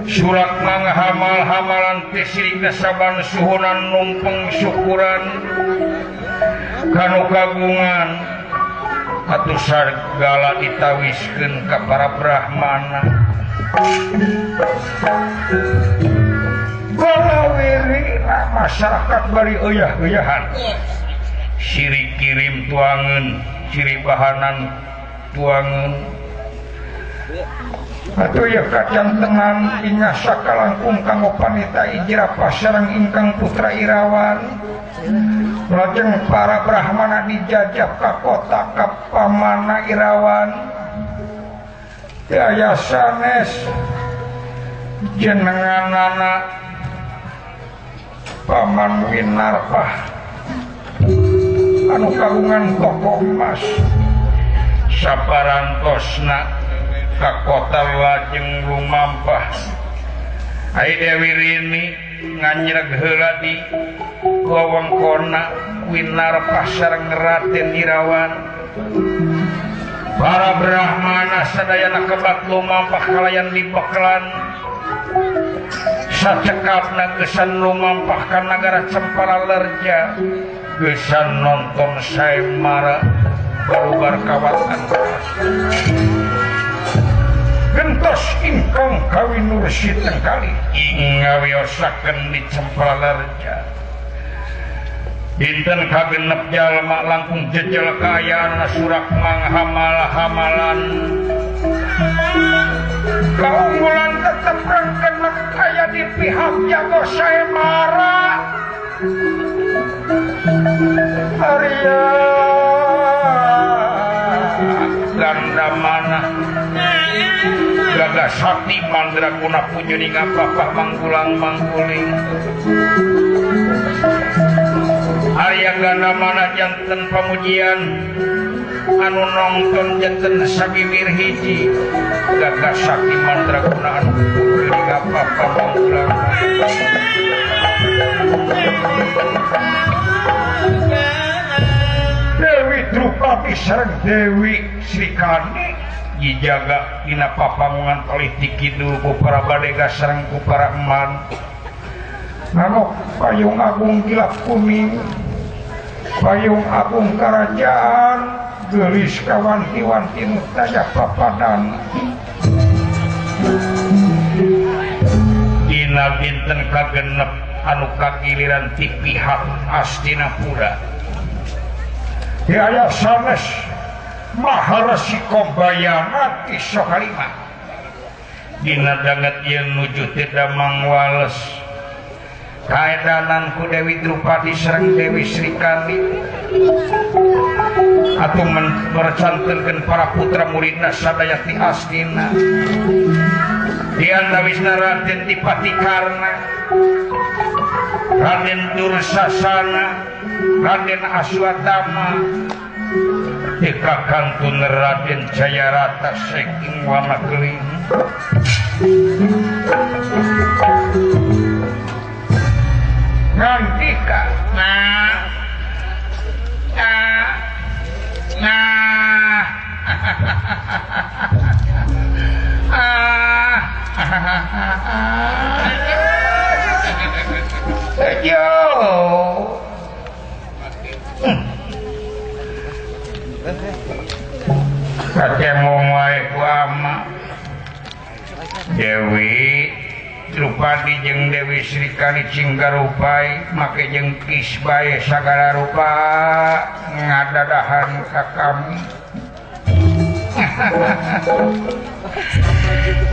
surat manghamal-hamalan teh sirik saban suhunan numpeng syukuran kanu kagungan atuh sagala ditawiskeun ka para Brahmana. Balawiri masyarakat bari euy-euyahan sirik kirim tuangeun ciri bahanan tuangeun atuh ieu kacantengan inga sakalangkung kanggo panita ijrapah sareng ingkang putra Irawan lajeng para Brahmana dijajah ka kota ka pamana Irawan teu aya sanes jenenganana Paman Winarpah anu kagungan toko emas saparantosna ka kota lajeng lumampah. Ai Dewi Rini nganyreg heula di wewengkonna Winarpah sareng Raden Irawan. Para Brahmana sadayana kebat lumampah kalayan dibekelan sacekapna geusan lumampah ka nagara Cempala Lerja geusan nonton saemara barubar kawatan gentos ingkang kawinursi tengkali ngawiyosakeun di Cempala Lerja. Dinten kagenep jalma langkung jejel kaayaan surak manghamal-hamalan kaunggulan tetep rengkenek kaya di pihak jago saemara. Arya Gandamana gagah sakti mandraguna pujuning apapah manggulang mangguling. mana-mana janten pamujian anu nongton janten sagiwir hiji gagah sakti mandraguna anu putri gapapa manggulang. Dewi Drupadi sareng Dewi Srikandi dijaga dina papangungan politik kidul ku para badega sareng ku para eman. Ngamuk payung agung kilap kuning, payung agung kerajaan, gelis kawanti-wanti nu taya papadan. Dina dinten kagenep anu kagiliran ti pihak Astinapura. Di aya sanes Maharesi Kombayana ti Sokalima. Dina danget ieu nuju teu damang wales. Kaedanan ku Dewi Drupadi sareng Dewi Srikandi atuh mercantenkeun para putra muridna sadaya ti Astina. Di antawisna Raden Tipati Karna, Raden Dursasana, Raden Aswatama, teka kantun Raden Jayarata saking Wanakeling. Ngandika nah nah nah ah jauh kakemong wae ku ama Dewi Drupadi jeung Dewi Srikandi cinggarupai make jeung kisbae sagala rupa ngadadahan ka kami.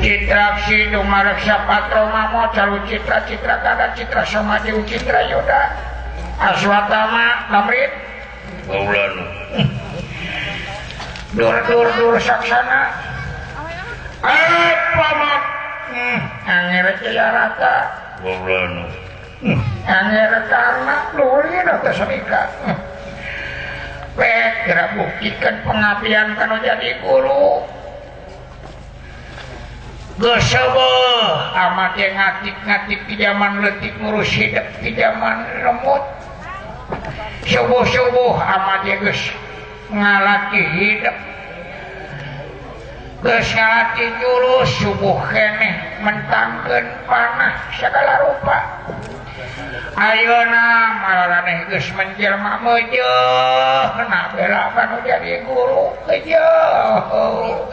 Citraksi dumareksa patromamo calu citra citra kada citra soma jeung citra yuda Aswatama lamrit baulanu dur dur dur saksana apa mak angere Jayarata baulanu angere Karna luhur teh sanika pek geura buktikeun pengabdian kanu jadi guru. Geus seueuh amat ye ngatik-ngatik di zaman leutik ngurus hidup di zaman lemut. Subuh-subuh amat ye geus ngalatih hidup. Geus ngalatih jurus subuh keneh mentangkeun panah sagala rupa. Ayeuna malaraneh geus menjelma meujeuh na bela kanu jadi guru kejeuh.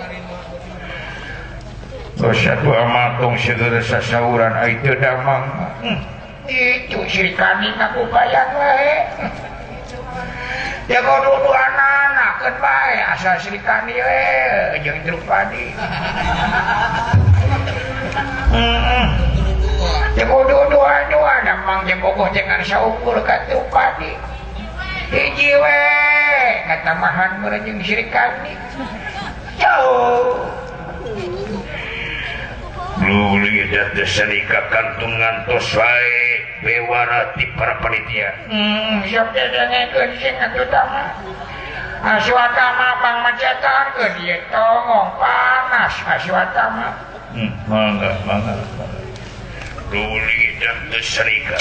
Satu amatong segera sasauran itu damang itu Srikandi ngaku bayang wae jago dulu anak-anak keun bae asal Srikandi we jeung Drupadi jago dua-dua damang jeung bogoh jangan saukur ka Drupadi hiji we katamahan meureun jeung Srikandi jauh. Luli dan Serika kantung ngantos wae bewara ti para panitia. Siap dedengekeun sing atuh tama. Aswatama pangmacetankeun ieu tongong panas Aswatama. Mangga mangga. Luli dan Serika.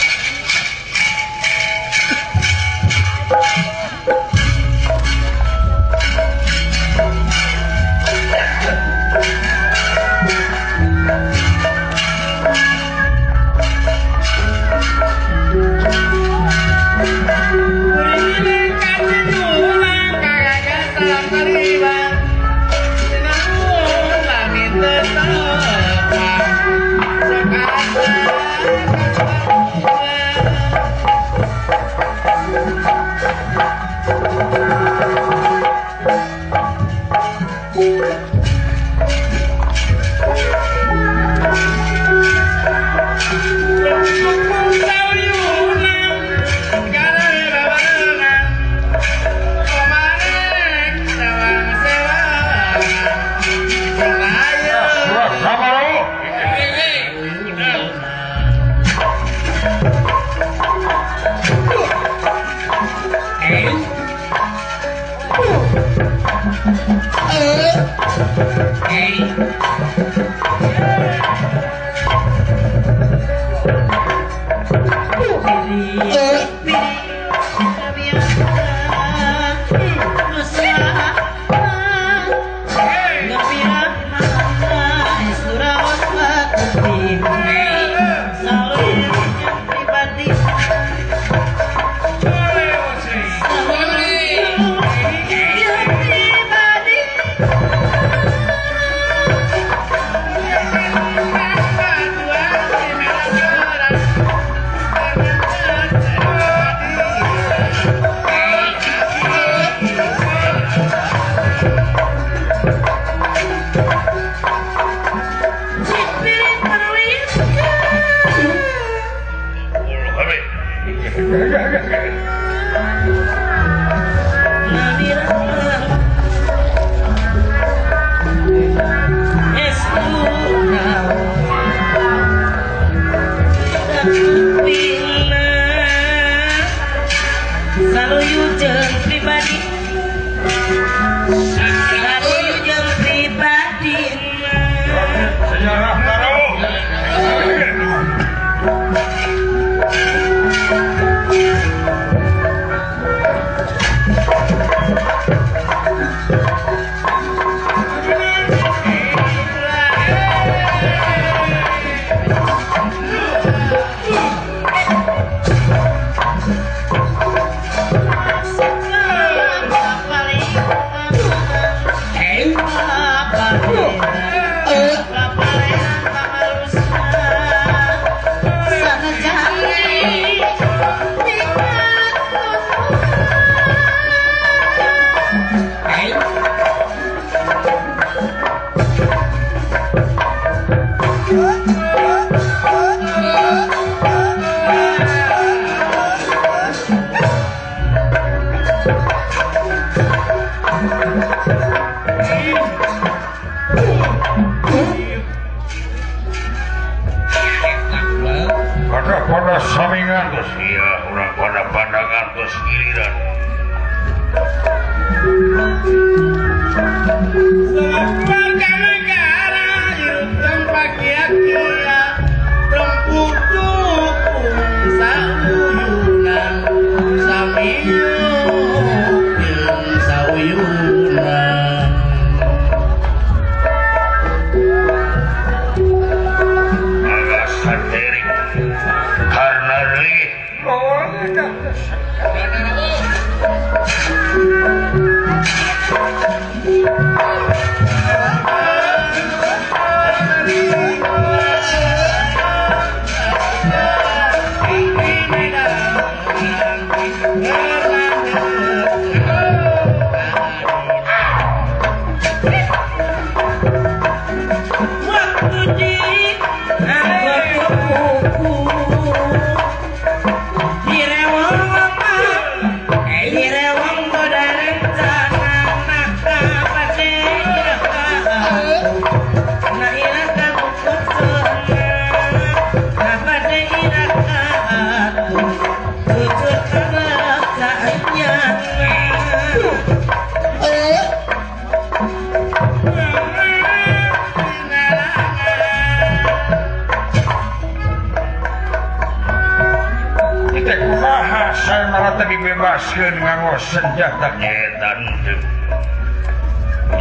Dibebaskeun nganggo senjata nyetan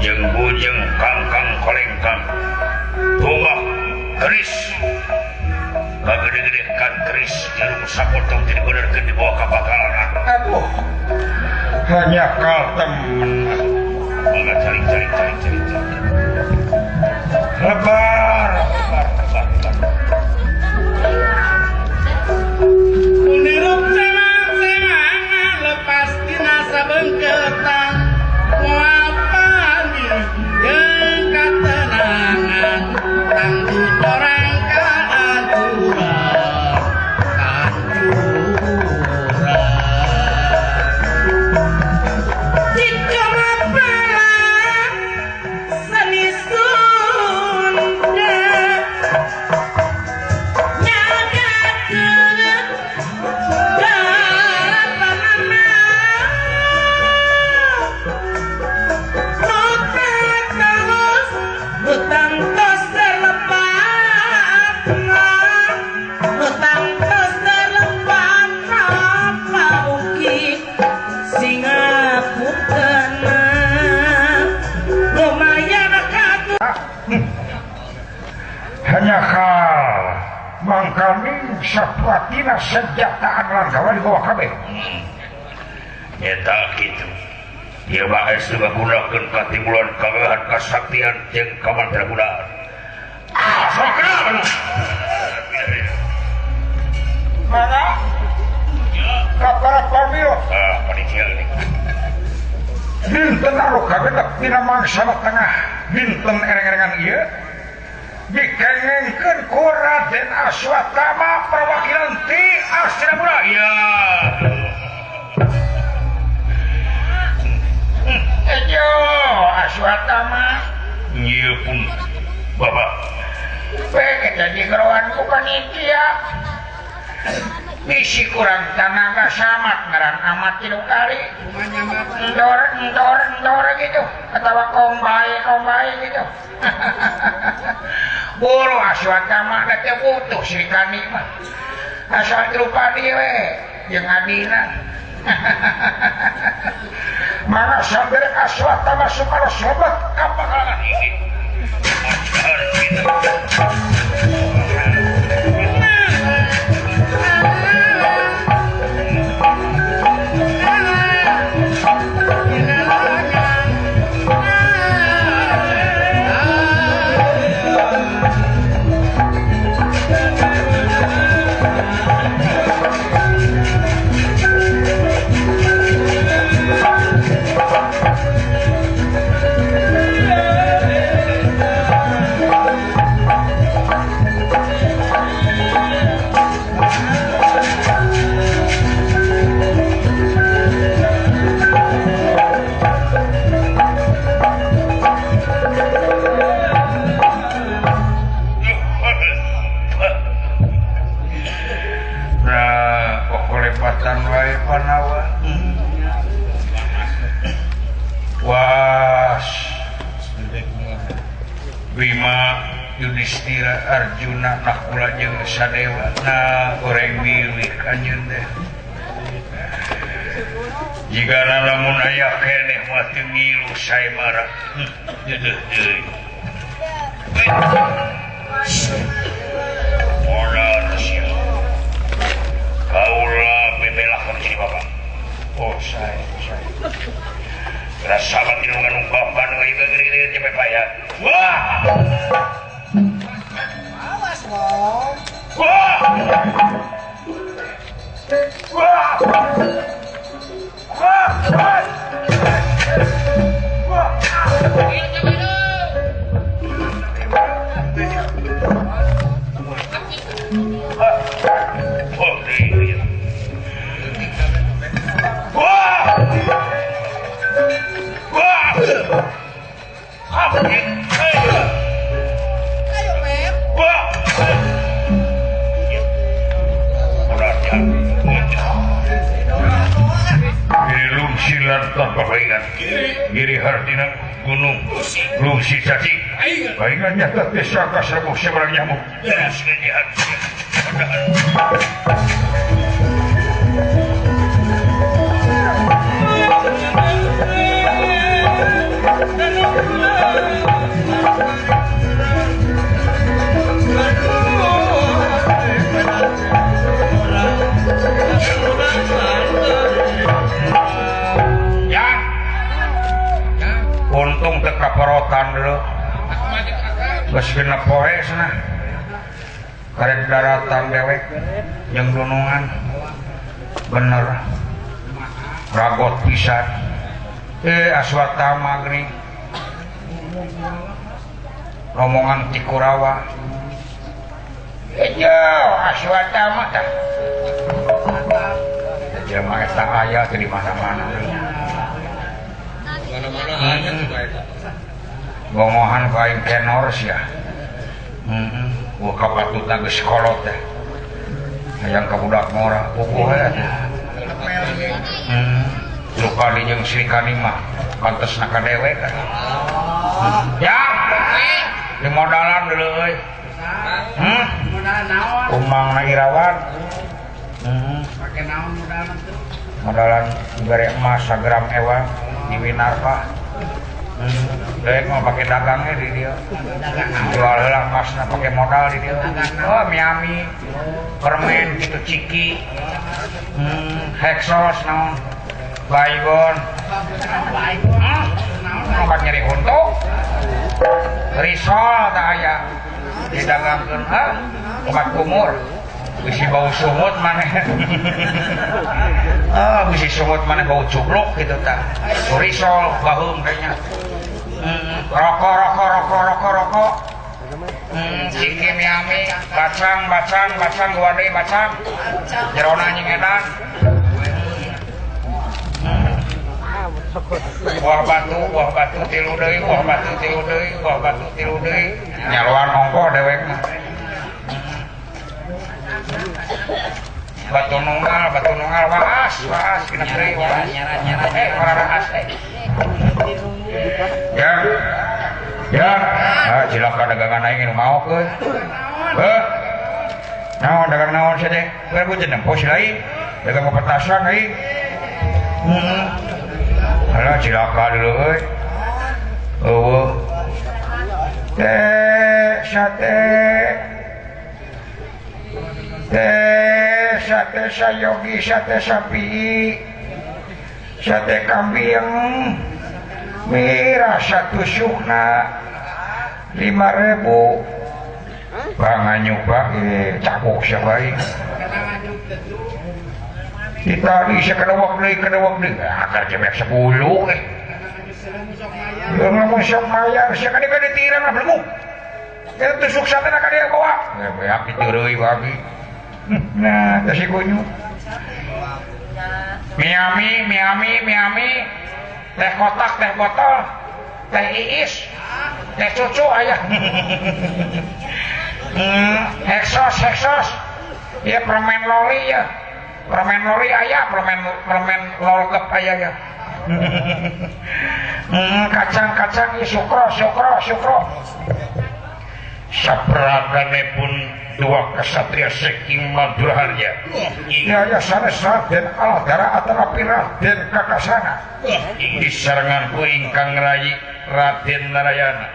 jeung bujeng kangkang kolengkang tumah keris kagede-gede kan keris jarum sapotong jadi benerkeun dibawa ka bakalan. Aduh hanya kal temen mangga cari cari cari cari lebar lebar lebar lebar. Sabengketan moal panggih jeung katenangan tangtu orang kaanturan kancuran cicok mapala seni Sunda. sapratina senjataan lan gawa dibawa kabeh. Eta kitu. Ieu mah geus ngagunakeun katimulan kawehan kasaktian jeung kamandragunaan. Ah, sok kenal. Mana? Ka para pamilo. Ah, panitia ini. Dinten anu kagenep dina mangsa tengah dinten ereng-erengan ieu dikengengkeun ku Raden Aswatama perwakilan ti Astinapura. Iya. Ejo Aswatama. Ieu pun Bapak. Pengen jadi geroan ku panitia. Bisi kurang tanaga samat ngaran amat tilu kali. Endor endor endor gitu atau kombai gitu. Buru Aswatama da teu butuh Sri Kandi mah. Asal Drupadi we jeung adina. Mangga sambil Aswatama supados lebet ka pakalangan ini. Bima Yudhistira Arjuna Nakula jeung Sadewa na goreng milik anjeun teh jigana lamun aya keneh mah teu ngilu saemara deudeuh deui modal sia kaula bebelahkeun jadi bapak. Oh sae sae rasa batin ngungkapan we geuring cepet paya. Wah. Awas, Bong. Wah. Wah. Wah. Wah. Wah. Wah. Ayo, Beb. Wah. Lungsilan tanpa paingan. Giri hartina gunung. Lungsi cacing. Paingan nyata desa kasabuh seberang nyamuk. Ya. Untung teu kaparotan deuleu. Geus genep poe cenah. Karek daratan dewek jeung dunungan. Bener. Ragot pisan. Aswatama geuning. Romongan ti Kurawa. Ejo Aswatama tah. Jelema eta aya teh di mana-mana. Mana-mana aya tuh eta. Bongohan ku aing tenor sia. Heeh. Wah kapatutna geus kolot teh. Hayang ka budak ngora puguh we atuh. Heeh. Drupadi jeung Sri Kandi mah pantesna ka dewek kan. Ya, di modalan deuleu euy. Hmm? Modalan naon? Umangna Irawan. Heeh. Pake naon modalan tuh? Modalan dibere emas sagram ewa di Winarpa. Dewek mah pake dagangnya di dia. Jual heula emasna pake modal di dia. Oh, Miami, permen gitu ciki. Hexos naon. Baygon. Obat nyeri untung. Risol tak aya. Didagangkeun ah, obat kumur. Bisi bau sungut maneh. Ah, bisi sungut maneh bau cublok gitu tah. Risol baheum kayaknya. Rokok rokok rokok rokok rokok. Ciki Miami, bacang bacang bacang gua deui bacang. Jerona anjing edan. Buah batu tilu deui, buah batu tilu deui, buah batu tilu deui. Nyaluan ongkoh dewek mah. Batu nunggal waas, waas kena deui waas. Ora raas teh. Ya. Ya, ah cilaka dagangan aing nu maokeun. Heuh. Naon dagang naon sia teh? Geus ku nempo si lain. Dagang petasan aing. Heeh. Alah cilaka dulu euy. Eueuh. Teh sate. Teh sate sayogi, sate sapi. Sate kambing. Mira satu sukna 5.000. Panganyuk bae cakuk sia bae. Kita bisa kedewak deui akar jemek 10 eh. Lamun sok mayar sia ka ditirang lah belegu. Eta tusuk sate ka dia bawa. Beak diteureuy babi. Nah, teh si kunyu. Miami, Miami, Miami. Teh kotak, teh botol, teh iis, teh cucu aya. Hexos, hexos. Ya permen loli ya. Permen loli aya, permen lolgep aya ya. Kacang-kacang ya sukro, sukro, sukro. Saprakane pun dua kesatria saking Maduraharja. Ya ya sanes Raden Aldara atanapi Raden Kakasana. Disarengan ku ingkang rayi Raden Narayana.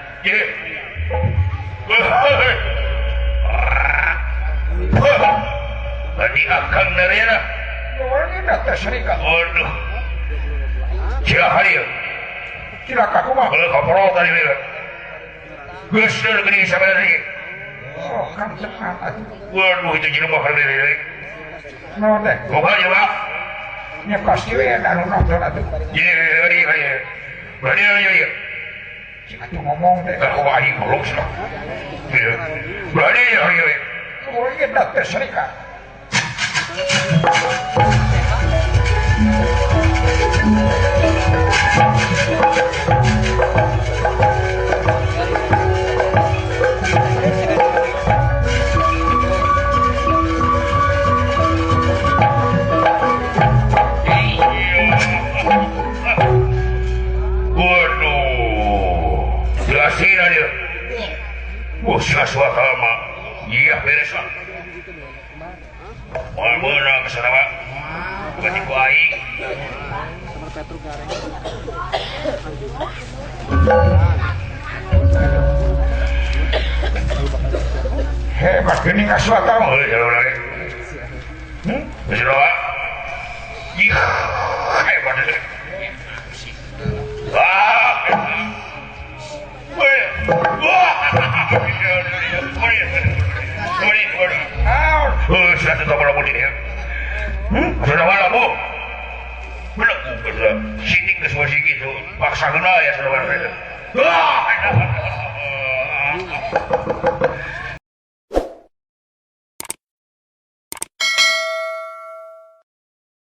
Tadi akang Narayana. Waduh. Cilaka ieu. Cilaka kumaha? Kalau kaprol tadi ieu. Geus geuning sabarana. Oh, kan cepat atuh. Waduh, itu jelema keur lirik. Naon teh? Boga jelema. Nya pasti we anu nonton atuh. Ye ye ye. Berani ye ye. Cik atuh ngomong teh. Aku aing goblok cenah. Berani ye ye. Oh, ieu teh serikat. Waduh, jelasin aja. Wah, suasana iya beres lah. Wah, beunang kesana Pak. Bukan ku aing. Hebat geuning aswata mah. Heuh, jalan lagi. Geus loba. Ih, hebat. Wah. Wah. Sudah.